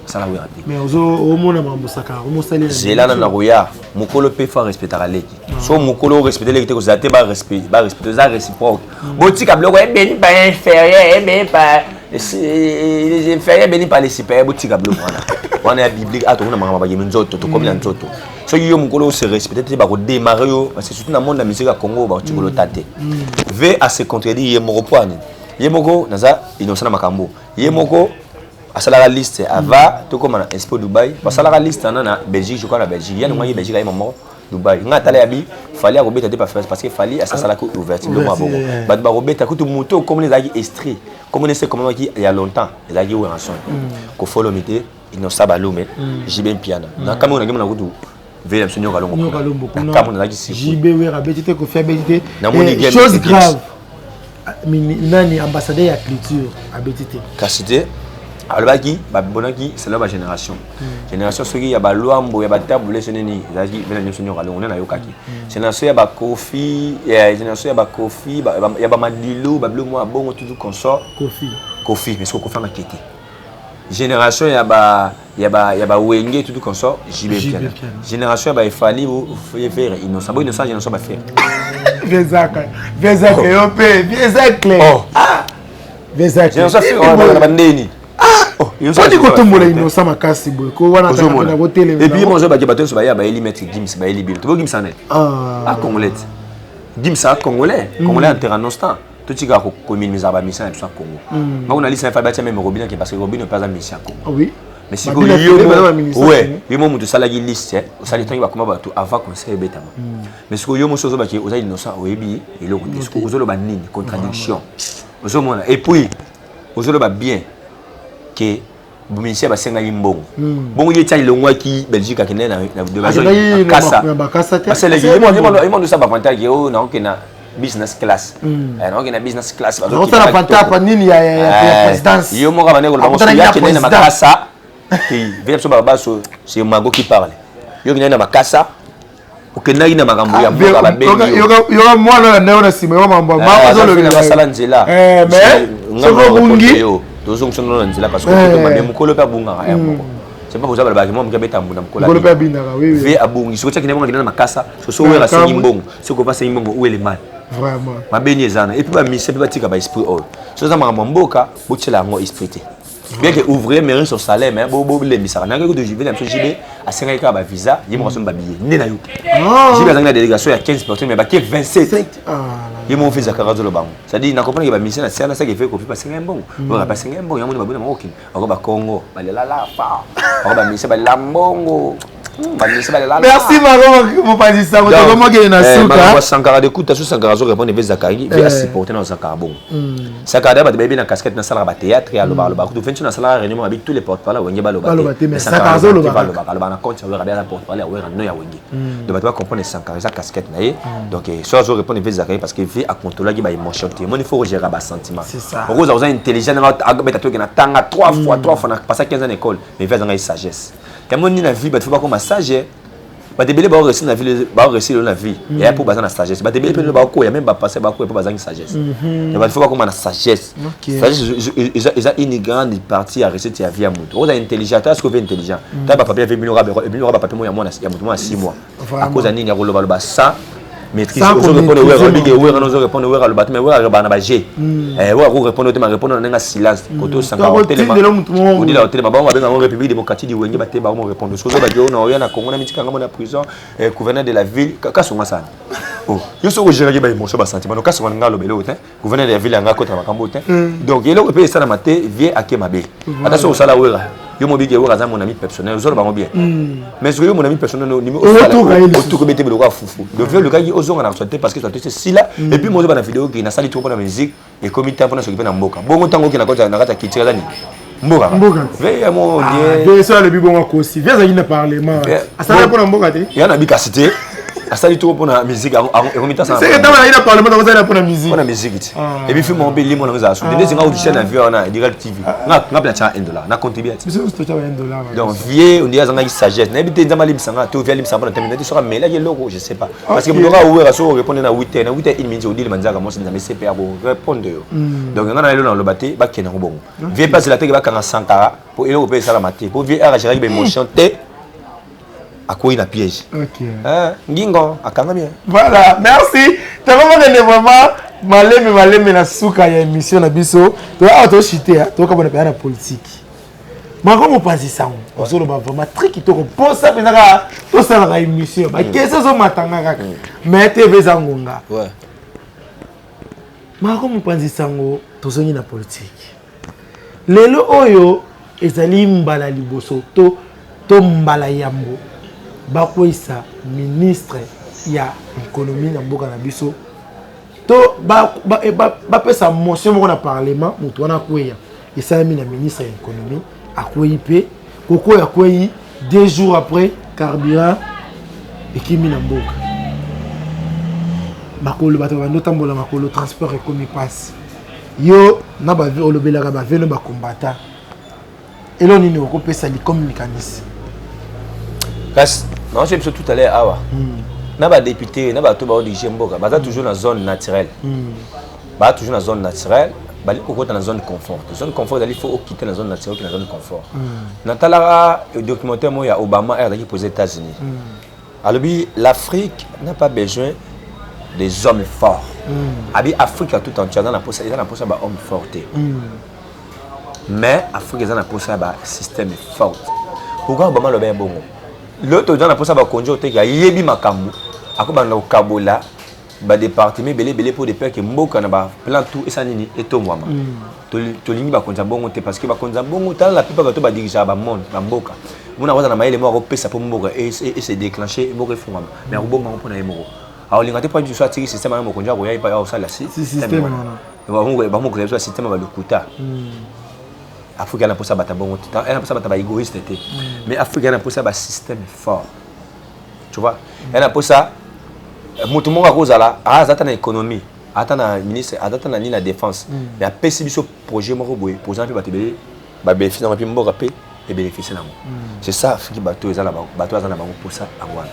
Asala Werra te. Mais ozo omona mambo saka omosali na Zela na nakoya mokolo pe fa respectaka leki. So mokolo o respecte leki te kozala te ba respect ba respecte eza réciproque. Botika biloko ebeni par inférieur ebeni par les inférieurs bénis par les supérieurs, botika biloko wana. Wana ya biblique ato kuna makambo bakimi nzoto tokomi na nzoto. Soki yo mokolo o se respecte te bako démarrer yo parce que surtout na monde ya musique ya Congo ba tikolo tate. V a se contredire ye moko po ani. Ye moko naza innocent na makambo. Ye moko asalaka liste ava tokóma na Expo Dubai, basalaka liste wana na Belgique, je crois na Belgique. Ya nongaki Belgique aye moko Dubai. Nga tala ya bi Fally akobeta te parce que Fally asasalaki ouverture biloko ya bongo. Bato bakobeta kutu moto okomona ezalaki estrie. Komona ese komamaki il y a longtemps ezalaki Werrason. Koffi Olomide, Innocent Balume, JB Mpiana. Na kamwe na ngimona kutu vela biso Nyoka Longo. Nyoka Longo kuna. Na kamwe nazalaki surpris. JB Werra abeti te, Koffi abeti te. Namoni chose grave. Nani ambassadeur ya culture abeti te. Kasi te alobaki babonaki selon ba génération. Génération soki ya balwambo ya batabule so nini ezalaki vela nyonso Nyoka Longo nde nayokaki. Génération ya bakofi, génération ya bakofi ya bamadilu babiloko mwa bongo tout consort. Kofi. Kofi mais soki Kofi anga kete. Génération ya ba ya ba ya ba Wenge tout consort JB Mpiana. Génération ya ba Efali ou Ferre Innocent. Bo Innocent génération ba Ferre. Vezaka. Vezaka yo pe, Vezaka. Oh. Ah. Vezaka. Génération Ferre ba ba ndeni. Ah. Poni kotombola Innocent makasi boye ko wana ozomona. Et puis moi je bato nyonso baya bayeli maître Gims bayeli bino. To Gims ane. Ah congolais. Gims a congolais, congolais en terrain nostan. Totika kominimiza ba mission na biso ya Congo. Bango na liste na fa batia même Robinho parce que Robinho pe aza mission ya Congo. Oui. Mais sikoyo yo mo ouais, yo mo mutu osalaki liste, osali ntangi bakoma bato avant conseil ebetama. Mais sikoyo yo moso ozobaki oza innocent oyebi eloko te. Sikoyo ozoloba nini? Contradiction. Ozomona. Et puis ozoloba bien que ministère basengaki mbongo. Bongo ye tia elongwaki Belgique akende na Bakasa. Asalaki ye mo ndosa bavantage oyo naokenda business class. Naokenda business class. Bazosala pantapa nini ya présidence. Yo moko abandaki koloba ngo soki akende na Makasa te. Vela biso babaso, c'est Mago qui parle. Yo okendaki na Makasa, okendaki na makambo ya mboka babengi yo. Yoka mwana na ndeko na nsima yoka mambo basala nzela. Mais soki obungi tozongisa na nzela parce que mabe mokolo mpe abungaka ya moko. C'est pas koza balobaki mwa moke abeta mbunda mokolo Mokolo mpe abinaka, oui, oui. Ve abongi soki otiaki nde bongo akenda na makasa soso wera asengi mbongo soki opa asengi mbongo où est le mal? Vraiment. Mabeni eza na et puis bamusicien mpe batika baesprit oyo so eza makambo ya mboka botiela yango esprit te bien que ouvrier mérite son salaire mais bolembisaka nayaki kutu jb na biso jb asengaki kaka bavisa ye moko asombi babillet nde nayoki jb azangi na délégation ya 15 personnes mais bake 27 ye moko mpe zakaka azoloba yango c'est à dire na comprendre ke bamusicien na siana saki efe kofi basenga ye mbongo oyo basenga ye mbongo yango nde babona bango okende bako bakongo balela lafa bako bamusicien balela mbongo bamusicien balela Merci Maro mopanzi sango, tokomokende na suka. Makambo ya Sankara de kuta so Sankara azo répondre mpe Zakari ve asupporte na Sankara bongo. Sankara da bato bayebi na casquette nasalaka batéâtre alobaka alobaka kutu fenso nasalaka réunion abi tous les porte parole ya Wenge baloba Baloba te, mais Mais Sankara azoloba kaka. alobaka alobaka na compte ya Wera, aza porte parole ya Wera no ya Wenge. Donc bato bacomprendre Sankara eza casquette na ye. Donc so azo répondre mpe Zakari parce que ve acontrôlaki baémotion te, moni faut kogérer basentiment. C'est ça. Okoza oza intelligent nanga abeta toke na tanga 3 fois 3 fois na passa 15 ans na école, mais ve azanga ye sagesse yango nini na vie. Bato faut bakoma sage. Bato ebele baoréussir na vie, baoréussir lelo na vie eya mpo baza na sagesse. Bato ebele mpe lelo bakoya, même bapasse bakoya mpo bazangi sagesse. Donc bato faut bakoma na sagesse. Sagesse eza une grande partie ya réussite ya vie ya moto. Oza intelligent ta soki ove intelligent ta bapapier ave bino bapapier mo ya mwana ya moto mwana 6 mois akoza nini ya kolobaloba sans maîtrise. Sans ozo répondre komaîtriser wera obike moto. Wera nozo répondre wera aloba te, mais wera alobaka na baG wera ako répondre te, ma répondre na ndenge ya silence kote osanga. Donc, otindela moto moko boye. Odila otelema bango babenga yango République démocratique du Wenge bate bango répondre soki ozobaki oyo na oya na Congo na mitika ngambo na prison, gouverneur de la ville kasonga sana. Oh, yo soki ogéraki baémotion basentiment no kasonga nga alobele oyo te, gouverneur de la ville yanga akota makambo te. Donc eloko mpe esalama te, vie ake mabe ata soki osala wera yo mobiki wera aza mon ami personnel, ozoloba bango bien, mais soki yo mon ami personnel Otoka ye lisusu. Otoka bete biloko ya fufu. Donc vie olukaki ozonga na actualité parce que actualité sila et puis mozoba na video oke nasali trop mpona musique ekomi temps mpona soki mpe na mboka bongo ntango oke na kati na kati ya culture eza nini mboka. Mboka. Ve ya mo Ah, die Ve so alobi bongo akosi. Ve azalaki na parlement. Asalaki mpona mboka te. Ya na bikasi te, asali trop mpona musique ekomi temps. Seke ntango azalaki na parlement, ntango azalaki mpona musique. Mpona musique ti et puis film moko mpe limo nango ezala so ndenge nga audition na vie wana Direct TV nga mpe natya 1 dollar na contribue ti. Biso nyonso totya ba 1 dollar. Donc vie ondie azangaki sagesse nayebi te. Nzambe alimbisa nga to vie alimbisa mpona tembe nati soki amelaki eloko, je sais pas, parce que moto kaka owera soki orépondre na 8 heures na 8 heures 1 minute odilima nzaka mwasi Nzambe sepe ya korépondre yo. Donc nga na lelo naloba te bakende yango bongo. Vie mpe azela teke bakanga Sankara po eloko mpe esalama te, po vie agéraki baémotion te, akwei na piège. Ngingo akangami bien. Voilà, merci. Tokomokende vraiment maleme maleme na suka ya émission na biso. To awa toshite tokabona mpenza na politique. Mako mopanzi sango ozoloba vraiment très kitoko, mposa mpenza kaka tosalaka émission, baquestion ezomatanga kaka, mais tv eza ngonga. Mako mopanzi sango, tozongi na politique. Lelo oyo ezali mbala liboso to mbala yambo bakweyisa ministre ya économie na mboka na biso to bapesa motion moko na parlement moto wana akweya. Esalami na ministre ya économie, akwei mpe kokoya akwei. 2 jours après, carburant ekimi na mboka, makolo bato babandi otambola makolo, transport ekomi mpasi. Yo na bave olobelaka baveno bakombata elo nini okopesa likomi likanisi? Kasi naosi biso tout à l'heure awa na badéputé na bato baodirige mboka baza toujours na zone naturelle, baza toujours na zone naturelle, bali kokota na zone confort. Zone confort ezali faut okite na zone naturelle, oke na zone confort. Natalaka documentaire moko ya Obama ere azalaki posé États-Unis, alobi l'Afrique n'a pas besoin des hommes forts. Abi Afrique ya tout entier eza na posa, eza na posa bahomme fort te, mais Afrique eza na posa ya basystème fort. Pourquoi Obama alobi ya bongo? Lelo toza na posa bakonzi oyo teke ayebi makambo akobanda kokabola badépartement ebele ebele mpo de peur ke mboka na baplan tout esa nini etombwama. Tolingi bakonzi ya bongo te, parce que bakonzi ya bongo, tala la plupart bato badirigeaka bamonde bamboka mona akozala na mayele moko akopesa mpo mboka ese déclenche, mboka efungwama, mais akobomba yango mpona ye moko, akolinga te mpo biso atiki système wana. Mokonzi akoya epai akosala système wana. Bamokonzi biso ya système ya balokuta. Afrique na mposa bato ya bongo te, ena mposa bato baégoïste te, mais Afrique na mposa basystème fort, tu vois. Ena mposa moto moko akozala aza ata na économie, ata na ministre, aza ata na nini na défense, mais apesi biso projet moko boye posant mpe bato ebele babénéficie nango mpe mboka mpe ebénéficie nango. C'est ça Afrique. Bato eza na bango, bato aza na bango mposa yango wana.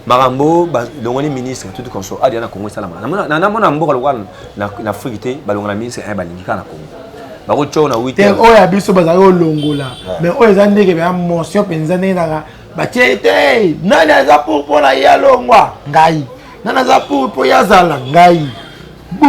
Makambo balongoli ministre tout conso adia na Congo esalamaka namona mboka lokola na Afrique te balongola ministre un balingi kaka na Congo. Bakotya na 8 te heures. Oyo ya biso bazali kolongola, mais oyo eza ndenge ya motion mpenza, ndenge ezalaka, batie te. Nani aza pour mpo na ye alongwa? Ngai. Nani aza pour mpo ye azala? Ngai. Bu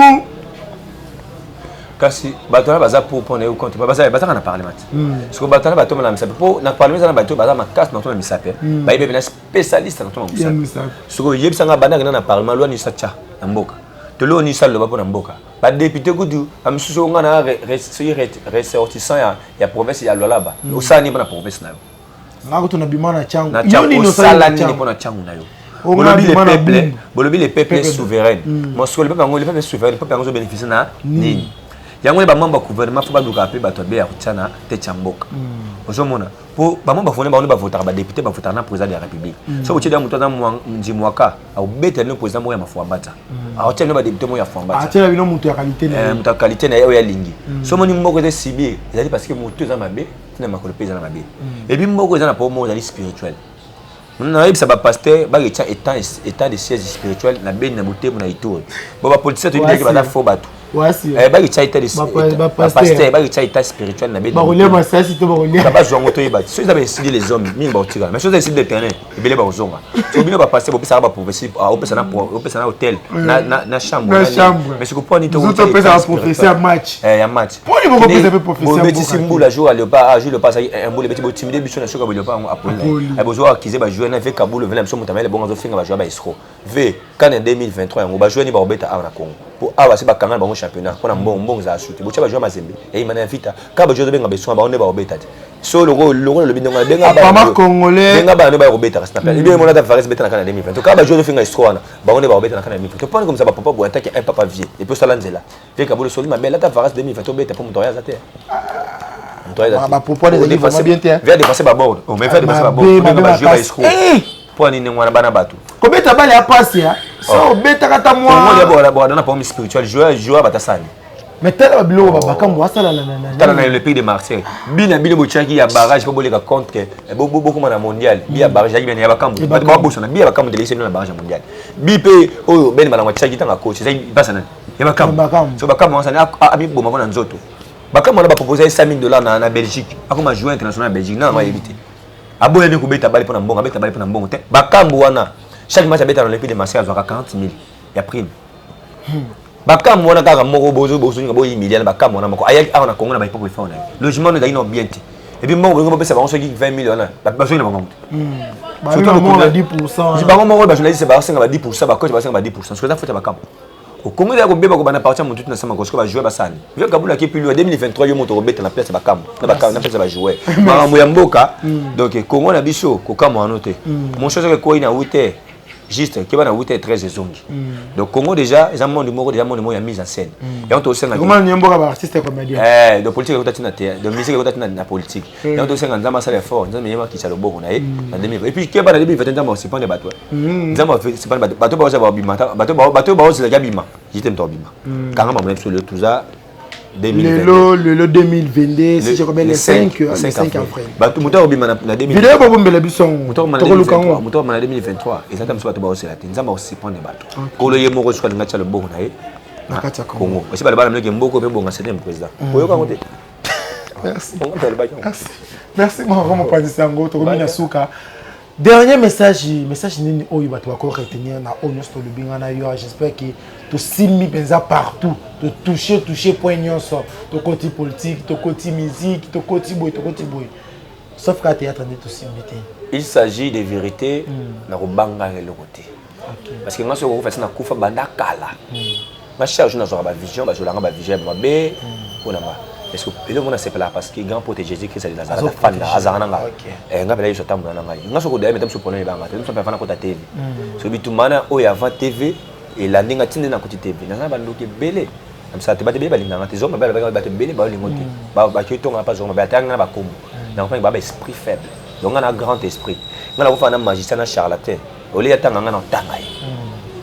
Kasi bato wana baza pour mpona ye contre, bazaka na parlement te. Siko bato wana batomela misape, mpo na parlement eza na bato oyo baza makasi na kotoma misape, bayebi na spécialiste na kotoma ya mosape. Misape. Siko oyebisanga, bandaki na parlement, loi nisa tya na mboka, tolo nisa loba mpo na mboka. Badéputé kutu bamisusu oyo nga na soki ressortissant ya province ya Lualaba, osala nini mpo na province na yo? Nga kutu na bima na Tshangu. Na Yo Tshangu, nini osali osala na nini Tshangu? mpo na Tshangu na yo? Oyo Bolobi le bima na peuple, Bumbu. bolobi le peuple est Peuple. souverain. Mosiko le peuple yango, le peuple est souverain, peuple yango ezobénéficie na nini? Yango nde bamembre ya gouvernement fo baluka mpe bato abe ya kotia na tete ya mboka. Ozomona, mpo bamembre bafone bango nde bavotaka badéputé, bavotaka na président de la République. Soki otie da moto aza ndimwaka, akobetela bino président moko ya mafuambata, akotia bino badéputé moko ya fuambata. Atiela bino moto ya qualité na ye. Moto ya qualité na ye oyo alingi. So omoni mboka eza esibie, ezali parce que moto eza mabe, ntina makolo mpe eza na mabe. Et puis mboka eza na po moko ezali spirituel. Nayebisa bapasteur baketia état de siège spirituel na Beni, na Butembo, na Ituri. Bo bapoliticien toyebi ndenge baza fo bato. Wasi. Baketia état de Bapasteur. bapasteur baketia état spirituel na Beni na Bakolia Butembo. masasi to bakolia. Bazwa yango, toyeba te soki eza bainsi les hommes mingi bakotikala, mais soki eza insi d'éternel, ebele bakozonga. So bino bapasteur bopesaka baprophétie, opesa na opesa na hôtel, na chambre. Na na nini. chambre. Mais siko mpo nini Zoto opesaka prophétie ya match. Ya match. Mpo nini bokopesa mpe prophétie ya Bobetisi mboka te? mbula jour ya léopard, ah, jour léopard azalaki mbula ebeti, botimide biso na soka boléopard yango apoli na Apoli. ye. Bozwa akize bajoueur na ve Kabulu vena biso, moto amayele bongo azofinga bajoueur baescroc ve kane 2023. Yango bajoueur ni bakobeta awa na Congo, mpo awa se bakanga na bango championnat mpo na mbongo. Mbongo ezala su te. Botia bajoueur Mazembe ya Imana ya Vita kaka, bajoueur ozobenga besonga bango nde bakobeta te. So loko loko nalobi ndenge wana, benga bana Apparemment na yo. Congolais. Benga bana nde baya kobeta, kasi na place ebi mona ata Vares beta na kana 2020. Kaka bajoueur ozofinga escroc wana, bango nde bakobeta na kana 2020. Mpona komisa bapapa boye, ataki un papa vieux et puis osala nzela vie Kabolo soli mabe, ata Vares 2020 obeta mpo moto oyo aza te, moto oyo aza te. Bapropos wana ezali vraiment bien te, hein. Via dépasser babord. Oh, mais via dépasser babord. Mabe, mabe bajoueur makasi. baescroc Eh! mpo nini wana bana bato? Kobeta bale ya pasi ya so obetaka ata Kongo mwa. bwana problème spirituel, joueur batasani. Mais tala babiloko bakambo asala na Tala na Olympique de Marseille, bina bino botiaki ya barrage mpo boleka contre bokoma na mondial. Bi ya barrage yaki bene ya bakambo, bato babosana bi ya bakambo telekisi bino na barrage ya mondial. Bi mpe oyo bene balango atiaki ntango acoach ezaki mpasa nani ya bakambo. Bakambo. So bakambo wasani amiboma mpo na nzoto. Bakambo wana bapropose ye 100 000 dollars na Belgique, akoma joueur international ya Belgique. Nana ayebi te, aboyani kobeta bale mpo na mbongo, abeta bale mpo na mbongo te. Bakambo wana, chaque match abeta na Olympique de Marseille, azwaka 40 000 ya prime. Bakambo wana kaka moko bozolinga boyimilia na bakambo wana moko ayaki awa na Congo na baépoque efort na ye, logement no ezalaki no bien te. Et puis mbongo bolingo bopesa bango soki 20 000 wana, bazongi na bango te. Babi bango na 10. Bango moko bajournaliste basenga ba 10, bacoach basenga ba 10. Soki eza faute ya bakambo, Okongo ezali kobeba kobanda parti ya motu na sama kosoki bajoueur basani vieux Kabula aki plus loin. 2023 yo moto okobeta na place ya bakambo, na place ya bajoueur, makambo ya mboka. Donc Congo na biso kokamwa wana te. Mon soki ekwei na 8, juste keba na 8 13 ezongi. Donc Congo déjà eza monde moko, déjà monde moko ya mise en scène. Yango tosenga Comment ni mboka ba artiste comédien. Donc politique ekota ntina te, donc musique ekota ntina na politique. Yango tosenga Nzambe asala effort, Nzambe yema akitisa loboko na ye na 2020. Et puis keba na 2021, Nzambe asepande bato, Nzambe asepande bato, bato baoza babima, bato bato baozelaki abima jite moto abima. Kanga mamona biso lelo toza 2022. Lelo 2022, si je comprends, le 5, le 5 avril. Bato moto akobima na 2000. Video bobombela biso yango. Moto akobima na Tokoluka 2023, yango. moto akobima na 2023 eza ta mosu. Bato baosela te, Nzambe akosepande bato. Kolo ye moko soki alingi atia loboko na ye na kati ya Congo. Congo esi balobaka na miliki mboka mpe bonga septième président, oyoka yango te? Merci. Bongo mpe alobaki yango. Merci, merci moko mopanzisi yango. Tokomi na suka. Dernier message, message nini oyo bato bako retenir na oyo nyonso tolobi nga na yo? J'espère que tosimbi mpenza partout, totouche touche point nyonso, tokoti politique, tokoti musique, tokoti boye, tokoti boye, sauf ka théâtre nde tosimbi te. Il s'agit de vérité na kobanga eloko te, parce que nga soki okofa ti nakufa banda kala, nga chaque jour nazwaka bavision, bazolanga bavision ya mabe mpo na nga. Est ce que eloko mona sepelaka? Parce que grand pote Jésus Christ azalaka fanda, azalaka na nga. Nga mpela Yesu atambola na ngai. Nga soki odaye meta mosu problème ebanga te, mosu mpe afana kota TV. So bitumba wana oyo avant TV elandi nga ntina nakoti TV, naza na bandoki ebele na misala te. Bato ebele balinganga te, zongo mabe alobaki, bato ebele baolingo te, bakei tonga mpa zongo mabe atanga nga na bakombo nakomaki baba esprit faible. Donc nga na grand esprit, nga nakofana na magicien na charlatan olie atanga nga na otanga ye.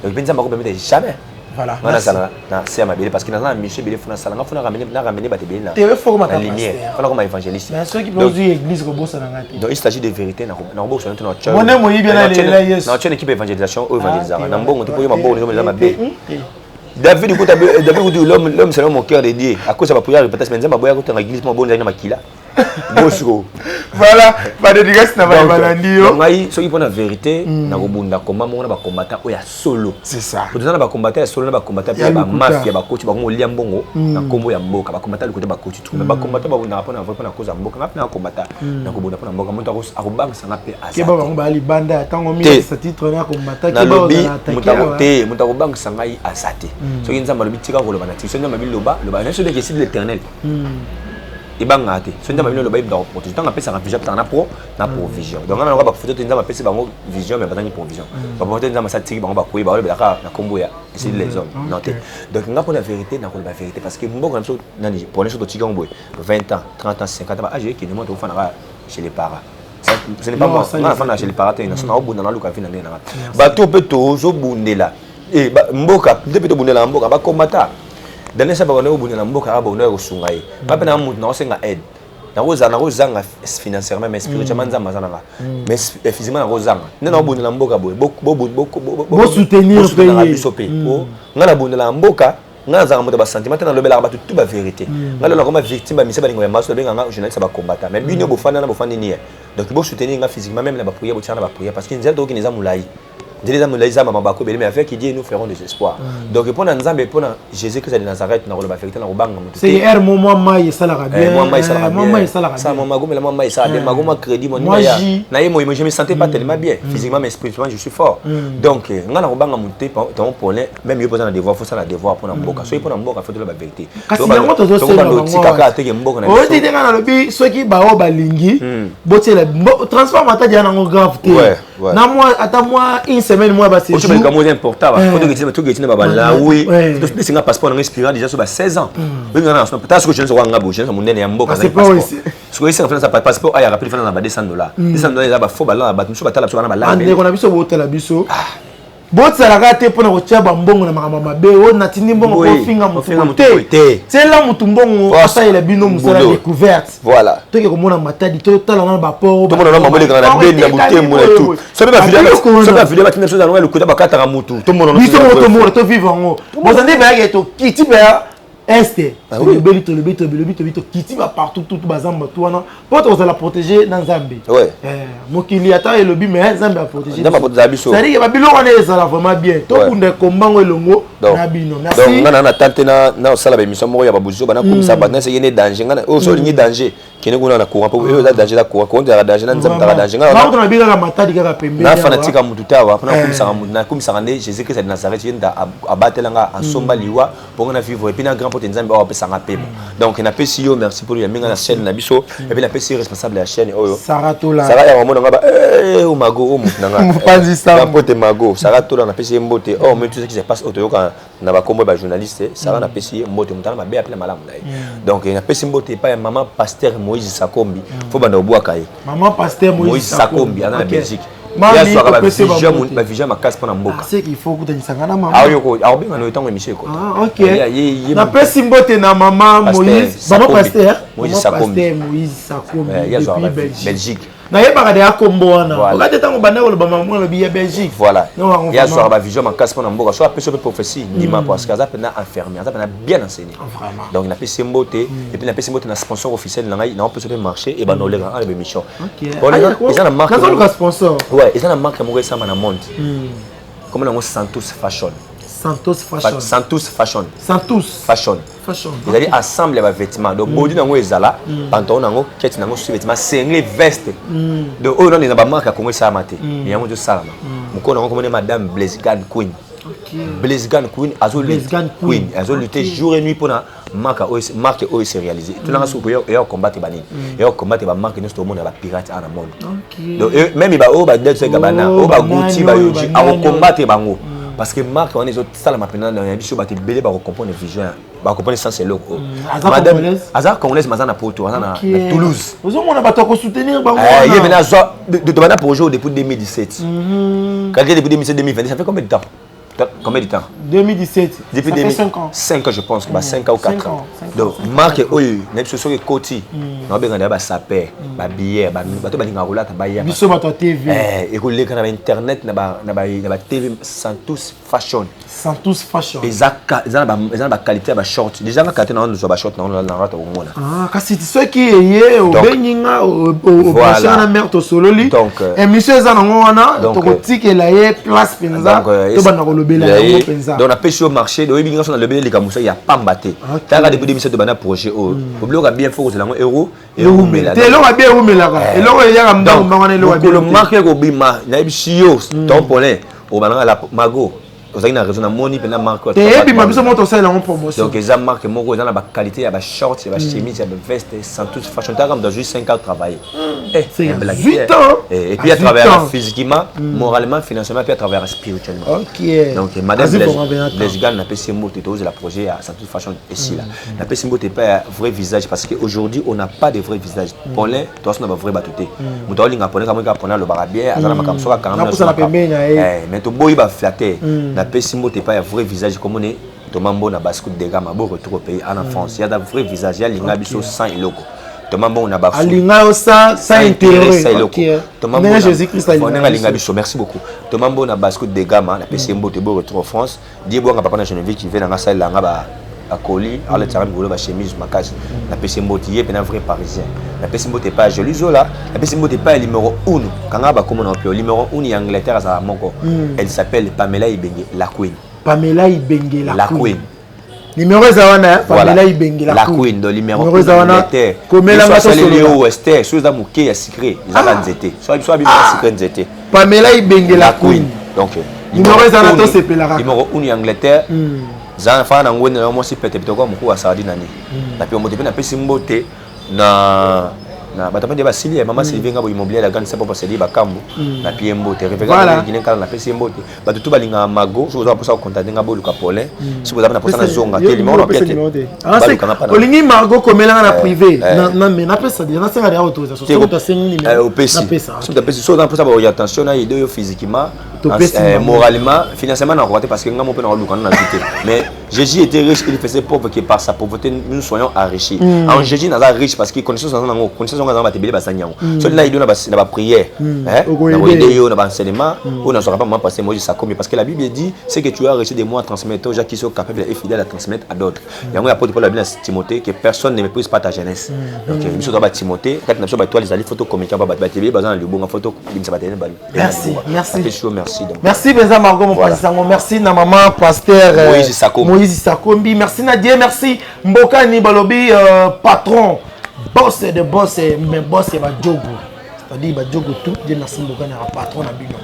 Donc mpe Nzambe akopermettre jamais nga nazala na se ya mabele, parce que naza na mission ebele. Funa sala nga, funa na ramener bato ebele na lumière, funa koma évangéliste. Soki ozwi église, kobosana nga te. Donc il s'agit de vérité, nakobosana te. Mone moyibi na lela Yesu. Na équipe évangélisation oyo évangélisaka na mbongo te, mpo yo mabongo eza mabe. David kuta David kutu l'homme selon mon cœur de Dieu à cause ya baprière repentance, mais Nzambe aboya kotanga église mpo abonzaki na makila bosiko. Voilà, badédicace na baye balandi yo. Ngai soki mpona vérité, nakobunda komba moko na bacombattant oyo ya solo. C'est ça. Po toza na bacombattant ya solo na bacombattant mpe Ya ya lokuta. bamafia. Bakoti bango kolia mbongo na nkombo ya mboka. Bacombattant lokuta bakoti tu, mais bacombattant babundaka mpona cause ya mboka. Nga mpe nakocombattre, nakobunda mpona mboka. Moto akobangisanga mpe aza Keba te. Bango baya libanda ntango Te. mingi titre na kombata keba. Nalobi Ozala moto attaqué. Te, moto akobangisa ngai aza te. Soki Nzambe alobi tika koloba na tiki, soki Nzambe alobi loba, loba. Nyonso soki esili l'Éternel ebangaka te. Soki Nzambe alobi loba, yebaka koprotéger. Ntango apesaka vision, apesaka na provision. Donc nga naloka bafoto te. Nzambe apesi bango vision, mais bazangi provision. Bafoto te. Nzambe asa tiki bango, bakoyi balobelaka na nkombo ya esili les hommes. Non te. Donc nga mpona vérité, nakoloba vérité, parce que mboka na biso nani pone. So totiki yango boye 20 ans, 30 ans, 50 ans, baage ekende, mo tokofanaka chez les parents. Ce n'est pas Non, moi. ça, Nga les nafanda chez les parents te. Naso naobunda, naluka vi na ndenge nanga. Bato mpe tozobundela mboka nde mpe tobundela mboka. Bakomata daniel sa bakona kobundela mboka kaka bakona kosunga ye. Nga mpe na mutu nakosenga aide, nakozala, nakozanga financièrement, mais spirituellement Nzambe aza nanga. Mais physiquement nakozanga nde naobundela mboka boye. Bosoutenir Bosoutenaka mpe ye. biso mpe. Po nga nabundelaka mboka, nga nazalaka moto ya basentiment te. Nalobelaka bato tu bavérité. Nga lelo nakoma victime, bamisia balingo ya maso babenganga journaliste ya bacombattant. Mais bino bofanda na bofandi nie. Donc bosoutenir nga physiquement, même na baprière, botiaka na baprière, parce que nzela tokokende eza molai, nzela eza molai, eza mama bako ebele. Mais avec Dieu, nous ferons des espoirs. Donc mpo na Nzambe, mpo na Jésus Christ de Nazareth, nakoloba vérité, nakobanga moto C'est te. air mo mwa mai esalaka bien. Mwa mai esalaka Mwa mai esalaka bien. bien. Mwa magomela mwa mai esalaka bien. Magoma crédit mo Moi, ya na ye moi, je me sentais pas tellement bien physiquement, mais spirituellement je suis fort. Donc nga na kobanga moto te. Ton problème même yo poza na devoir, faut ça na devoir mpona mboka. Soki mpona mboka, faut toloba vérité. Kasi yango tozosenga bango. Otikaka teke mboka na oyo te. biso. Te, nga nalobi soki bao balingi botiela transport Matadi ya nango grave te. Na mwa ata mwa une semaine, mwa oyo baséjour. Makambo eza important. Faut toketina babalawi. Topesinga passeport nanga expira déjà so ba 16 ans. Oyo nga na ta soki jeunesse okwanga bo jeunesse monene ya mboka. Passeport aussi. Soki esenga fana passeport aya rapide, fana na ba 200 dollars. 200 dollars eza bafaux. Balala bato mosusu batala biso bana balala. Bandeko na biso, botala biso, botisalaka te mpona kotia bambongo na makambo mabe oyo natindi mbongo kofinga motu Kofinga boye motu boye te. te. Tiela motu mbongo, asalela bino mosala Boulot. découverte. Voilà. Toke komona Matadi, totala nana baport. Tomona na mambo elekaka na Beni, na Butembo, na tout. Soki bavideo batinda biso zango ya lokuta, bakataka mutu, tomona. Biso moko tomona, tovivre yango. Bozande bayake, tokiti mpe este. Ah oui. Tolobeli, tolobi, tolobi, tolobi, tokiti bapartout tutu bazamba tu wana mpo tokozala protégé na Nzambe. Mokili ata elobi, mais Nzambe aprotégé. Nzambe aprotégea biso. C'est-à-dire que babiloko wana ezala vraiment bien. Tobunda ekombango elongo na bino. Donc Merci. nga na tante na osala baémission moko ya babuzo banakomisa bato naseki ne danger. Nga oyo so olingi danger, kende kuna na courant, po oyo eza danger, eza courant, courant ezalaka danger, na Nzambe ezalaka danger. Nga Bango na bi kaka Matadi kaka pembeni nafa awa. Natika mutu te awa mpona nakumisaka mutu, nakumisaka nde Jésus Christ de Nazareth. Ye nda abatelanga, asomba liwa mponga na vivre, et puis na grand pote Nzambe oyo apesanga pema. Donc napesi yo merci mpo ya minga na chaîne na biso, et puis napesi responsable ya chaîne oyo. Sarah Tola. Sara ya mamona nga ba o Mago o mutu nanga. Mopanzi sango. Mbote Mago, Sara Tola, napesi ye mbote. Oh, mais tout ce qui se passe oyo toyoka na bakombo ya bajournaliste, Sara napesi ye mbote, moto ana mabe apela malamu na ye. Donc napesi mbote epai ya mama pasteur Moïse Sakombi. Fo banda obwaka ye. Maman pasteur Moïse. Moïse Sakombi aza na Belgique. Mami, Ye azwaka topesi bambote. bavision makasi mpona mboka. Ah, c'est qu'il faut kutanisanga na mama. Aoyoko akobenga na yo ntango émission ekota. Ah, ok. Napesi mbote na mama Pasteur Moïse, mama Sakombi. pasteur. Moïse Mama Sakombi. pasteur Moïse Sakombi Ye azwaka depuis Belgique. Belgique. Nayebaka deya kombo wana. Voilà. Okati ntango banda koloba mama, alobi ya Belgique. Voilà. Non, wango Ye azwaka vraiment. bavision makasi mpona mboka. So apesi yo mpe prophétie, ndima, parce que aza mpena enfermé, aza mpena bien enseigné. Vraiment. Donc napesi ye mbote, et puis napesi mbote na sponsor officiel na ngai. Naopesi mpe marché ebanda oleka ana bémission. Ok. Eza na marque. Nazoluka sponsor. Ouais, eza na marque moko esama na monde, komona yango Santos Fashion. Santos Fashion. Santos Fashion. Santos Fashion. Fashion. Ezali ensemble ya bavêtement. Donc body nango ezala pantalon nango, keti nango, sous vêtement, singlet, veste. Donc oyo nano eza bamarque ya Congo esalama te, yango ezosalama. Mokolo nango komoni madame Blaise Queen. Blaise Queen Blaise Queen. Queen azolutte jour et nuit mpona marque oyo, marque oyo se réaliser. Tunanga soki eya combattre banini, eya combattre bamarque nyonso tomona ya bapirate ana monde. Donc même baoyo baDolce Gabbana, Oh, oyo baGucci, banani oyo, baYohji, banani oyo. akocombattre bango, parce que marque wana ezosalama mpena na biso. Bato ebele bakocomprendre vision, bakocomprendre sens eloko oyo. Aza Madame- congolaise? Aza congolaise, mais aza na poto, aza na Toulouse. Ozomona bato ya kosoutenir bango Ye wana. mena azwa tobanda projet oyo depuis 2017. Calculé depuis 2017, 2022, ça fait combien de temps? Combien de temps? 2017. Depuis Ça fait 5 ans. 5 ans, je pense. Bah, 5 ans ou 4 5 ans. ans, 5 ans, Donc, 5 ans, marque 5 ans. oyo, na biso soki ekoti, na babenga na ba saper, ba bière, ba bato balingaka kolata ba ya. Biso bato ya TV. Eh, ekoleka na ba internet, na ba TV Santos Fashion. Santos Fashion. Eza na ba qualité ya ba short. Déjà nga qualité na wana ba short na wana na rata komona. Ah, kasi soki eye obengi nga, obranche na mare, tosololi. Donc, émission eza nango wana, donc, tokotikela ye place mpenza, Donc, tobanda kolobela yango mpenza. Donc napesi yo marché, oyebi nga so nalobeli likambo soki ya pamba te. Taka depuis 2007 tobanda projet oyo, obiloka bien, faut kozela yango euro ewumela te. Eloko abi ewumelaka, eloko eyaka mbango mbango wana, eloko mokolo marque ekobima, nayebisi yo, ton Paulin, obalanga la mago, ozalaki na raison. Namoni mpena marque. Te, ebima, biso moko tosalela yango promotion. Donc eza marque moko eza na baqualité ya bashort, ya bachemise, ya baveste. Santos Fashion, taka moto azwi 5 ans travailler. Eh, C'est un blague. 8 ans. Et puis À à travers 8 ans. physiquement, moralement, financièrement, puis à travers spirituellement. Donc madame Azwi vraiment bien temps. Blaise Gann, napesi mbote, tozela projet ya Santos Fashion esila. Napesi mbote epai ya vrai visage, parce que aujourd'hui on n'a pas de vrai visage. Paulin, toaso na bavrai bato te. Moto aolinga Paulin, kamoi kaka Paulin alobaka bien, aza na makambo soki akanga. Nakosala pembeni na ye. Mais toboyi baflatter. Napesi mbote epai ya vrai visage, komone Thomas Mbo na Basco de Gama, bo retour au pays en France. Ya da vrai visage, ya linga biso sans eloko. Thomas Mbo na Basco alinga yo sans intérêt. Sans eloko. Thomas Ndenge Mbo Jésus Christ Ndenge alinga alinga biso. biso. Merci beaucoup. Thomas Mbo na Basco de Gama, napesi ye mbote, bo retour en France. Die bwanga papa na Geneviève qui nanga asalelanga ba bakoli, alatiaka mikolo bachemise makasi. Napesi ye mbote, ye mpena vrai parisien. Napesi mbote epai ya Joli Zola, napesi mbote epai ya numéro 1, kanga bakoma na opio numéro 1 ya Angleterre, azala moko. Elle s'appelle Pamela Ibenge, la queen. Pamela Ibenge la La queen. Queen. Numéro eza wana, Voilà. Pamela Ibenge la La queen. queen, donc numéro Numéro eza wana, komelanga asaleli tosolola. yo wester, so eza moke ya sucré, ezaka nzete, so abima ya sucré, nzete. Pamela Ibenge la queen. Donc Numéro eza wana, tosepelaka. Numéro 1 ya Angleterre, za fana na ngwende na mwasi pete pete kwa mokuu asali nani. Napi mbote mpe, napesi mbote na bato mpe nde basili ya mama Sylvie Ngabo immobilier, la grande sapo paseli bakambu. Napi ye mbote Voilà. révérend kala, napesi ye mbote. Bato tu balingaka mago, soki oza na mposa kocontacter nga, boluka Paulin. Soki oza na mposa nazonga te, numéro na pia te, balukanga mpa na Olingi Margot, komelanga na privé. Eh. Mais napesa déjà, nasenga déjà autorisation. Soki moto asengi numéro, opesi. napesa. Soki opesi, soki oza na mposa baorientation na aider yo physiquement, Topesi bango. moralement, financièrement nakoka te, parce que nga mo mpe naoluka na nazwi te. Mais Jésus était riche, il faisait pauvre que par sa pauvreté nous soyons enrichis. En Jésus naza riche parce que connaissance naza nango, connaissance ngo naza bato ebele basani yango. Soki na aider na baprière, Okoyede. nakoaider yo na baenseignement oyo nazwaka pa mama pasteur Moïse Sakombi, parce que la Bible dit: ce que tu as reçu de moi, transmettre aux gens qui sont capables et fidèles à transmettre à d'autres. Yango ya apôtre Paul alobi na Timothée que personne ne méprise pas ta jeunesse. Donc biso toza batimothée kati na biso, baetoile ezali, faut tocommuniquer pa bato batebele baza na libonga, faut tobimisa bato Merci, merci. Apesi yo merci donc. Merci mpenza Margot Voilà. mopanzi sango. Merci na mama pasteur Moïse Sakombi. Moïse Sakombi. Merci na Dieu merci Mbokani balobi patron, boss de boss, mais boss ya badjogo, c'est-à-dire badjogo tout. Dieu merci Mbokani ya patron na bino.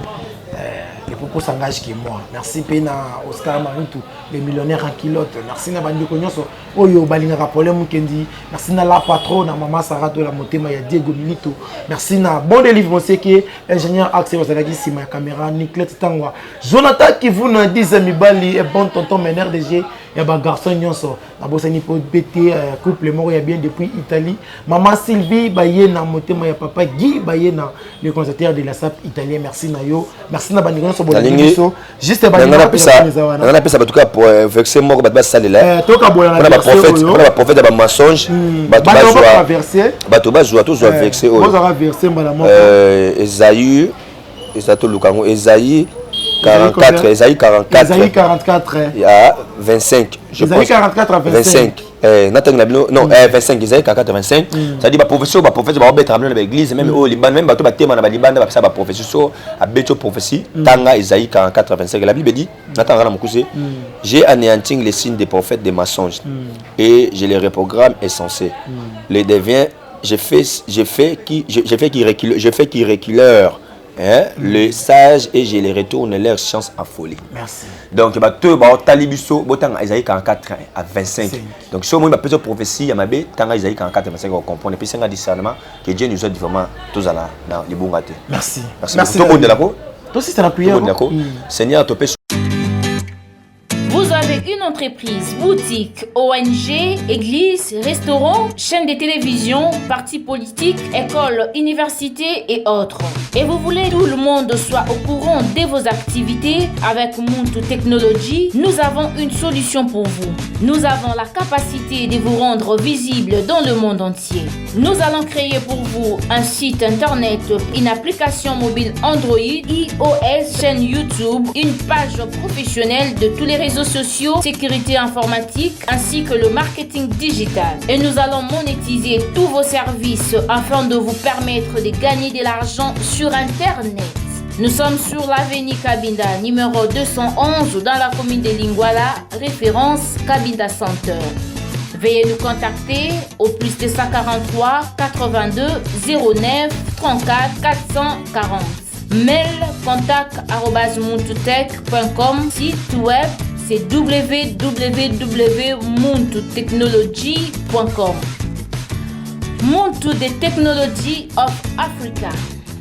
Les propos s'engagent que moi. Merci mpe na Oscar Maritu, le millionnaire en culotte. Merci na bandeko nyonso oyo balingaka Problème Mukendi. Merci na la patron, na mama Sara to la motema ya Diego Milito. Merci na Bon Délivre Moseke, ingénieur Axe bazalaki nsima ya caméra, Niclette Tangwa, Jonathan Kivuna, 10 mibali et bon tonton mener DG ya bagarçon nyonso. Nabosani mpo bete couple moko ya bien depuis Italie, mama Sylvie baye na motema ya papa Guy baye na le consulateur de la SAP italien. Merci na yo, merci na bandeko nyonso bolandi Nalingi- biso juste. Nanga napesa eza wana. Nanga napesa bato kaka verset moko bato basalela. Tokabola na mpona verset baprophète, oyo. mpona baprophète ya bamensonge, bato Bato bazwa bakoka verset. Bato bazwa, tozwa verset oyo. Bozwaka verset mbala moko. Esaïe, eza, toluka yango, Esaïe 44, Esaïe 44. Esaïe 44. Ya 25, je Esaïe pense. 44 à 25. 25. Natangi na bino, non, 25, Esaïe 44 25, c'est-à-dire baprophétie oyo baprophète baobetaka bino na baéglise, même oyo libanda, même bato batema na balibanda bapesa baprophétie. So abeti yo prophétie, tanga Esaïe 44 25. La Bible dit, natanga na mokuse: j'ai anéanti les signes des prophètes des mensonges et je les reprogramme insensés les devient, j'ai fait qui reculeur, hein, le sage, et je les retourne leur chance en folie. Merci. Donc bato oyo baotali biso, botanga Esaïe 44 à 25. Donc so omoni bapesa prophétie ya mabe, tanga Esaïe 44 à 25, ocomprendre. Et puis senga discernement, que Dieu nous aide vraiment, tozala na libunga te. Merci. Merci. Tobondelako. Tosisa na prière. Tobondelako. Seigneur, topesi Vous avez une entreprise. entreprise, boutique, ONG, église, restaurant, chaîne de télévision, parti politique, école, université et autres. Et vous voulez que tout le monde soit au courant de vos activités avec Muntu Technology, nous avons une solution pour vous. Nous avons la capacité de vous rendre visible dans le monde entier. Nous allons créer pour vous un site internet, une application mobile Android, iOS, chaîne YouTube, une page professionnelle de tous les réseaux sociaux, sécurité informatique, ainsi que le marketing digital. Et nous allons monétiser tous vos services afin de vous permettre de gagner de l'argent sur Internet. Nous sommes sur l'avenue Kabinda, numéro 211, dans la commune de Lingwala, référence Kabinda Center. Veuillez nous contacter au plus 243 82 09 34 440. Mail contact site web c'est www.muntutechnology.com. Muntu the Technology of Africa.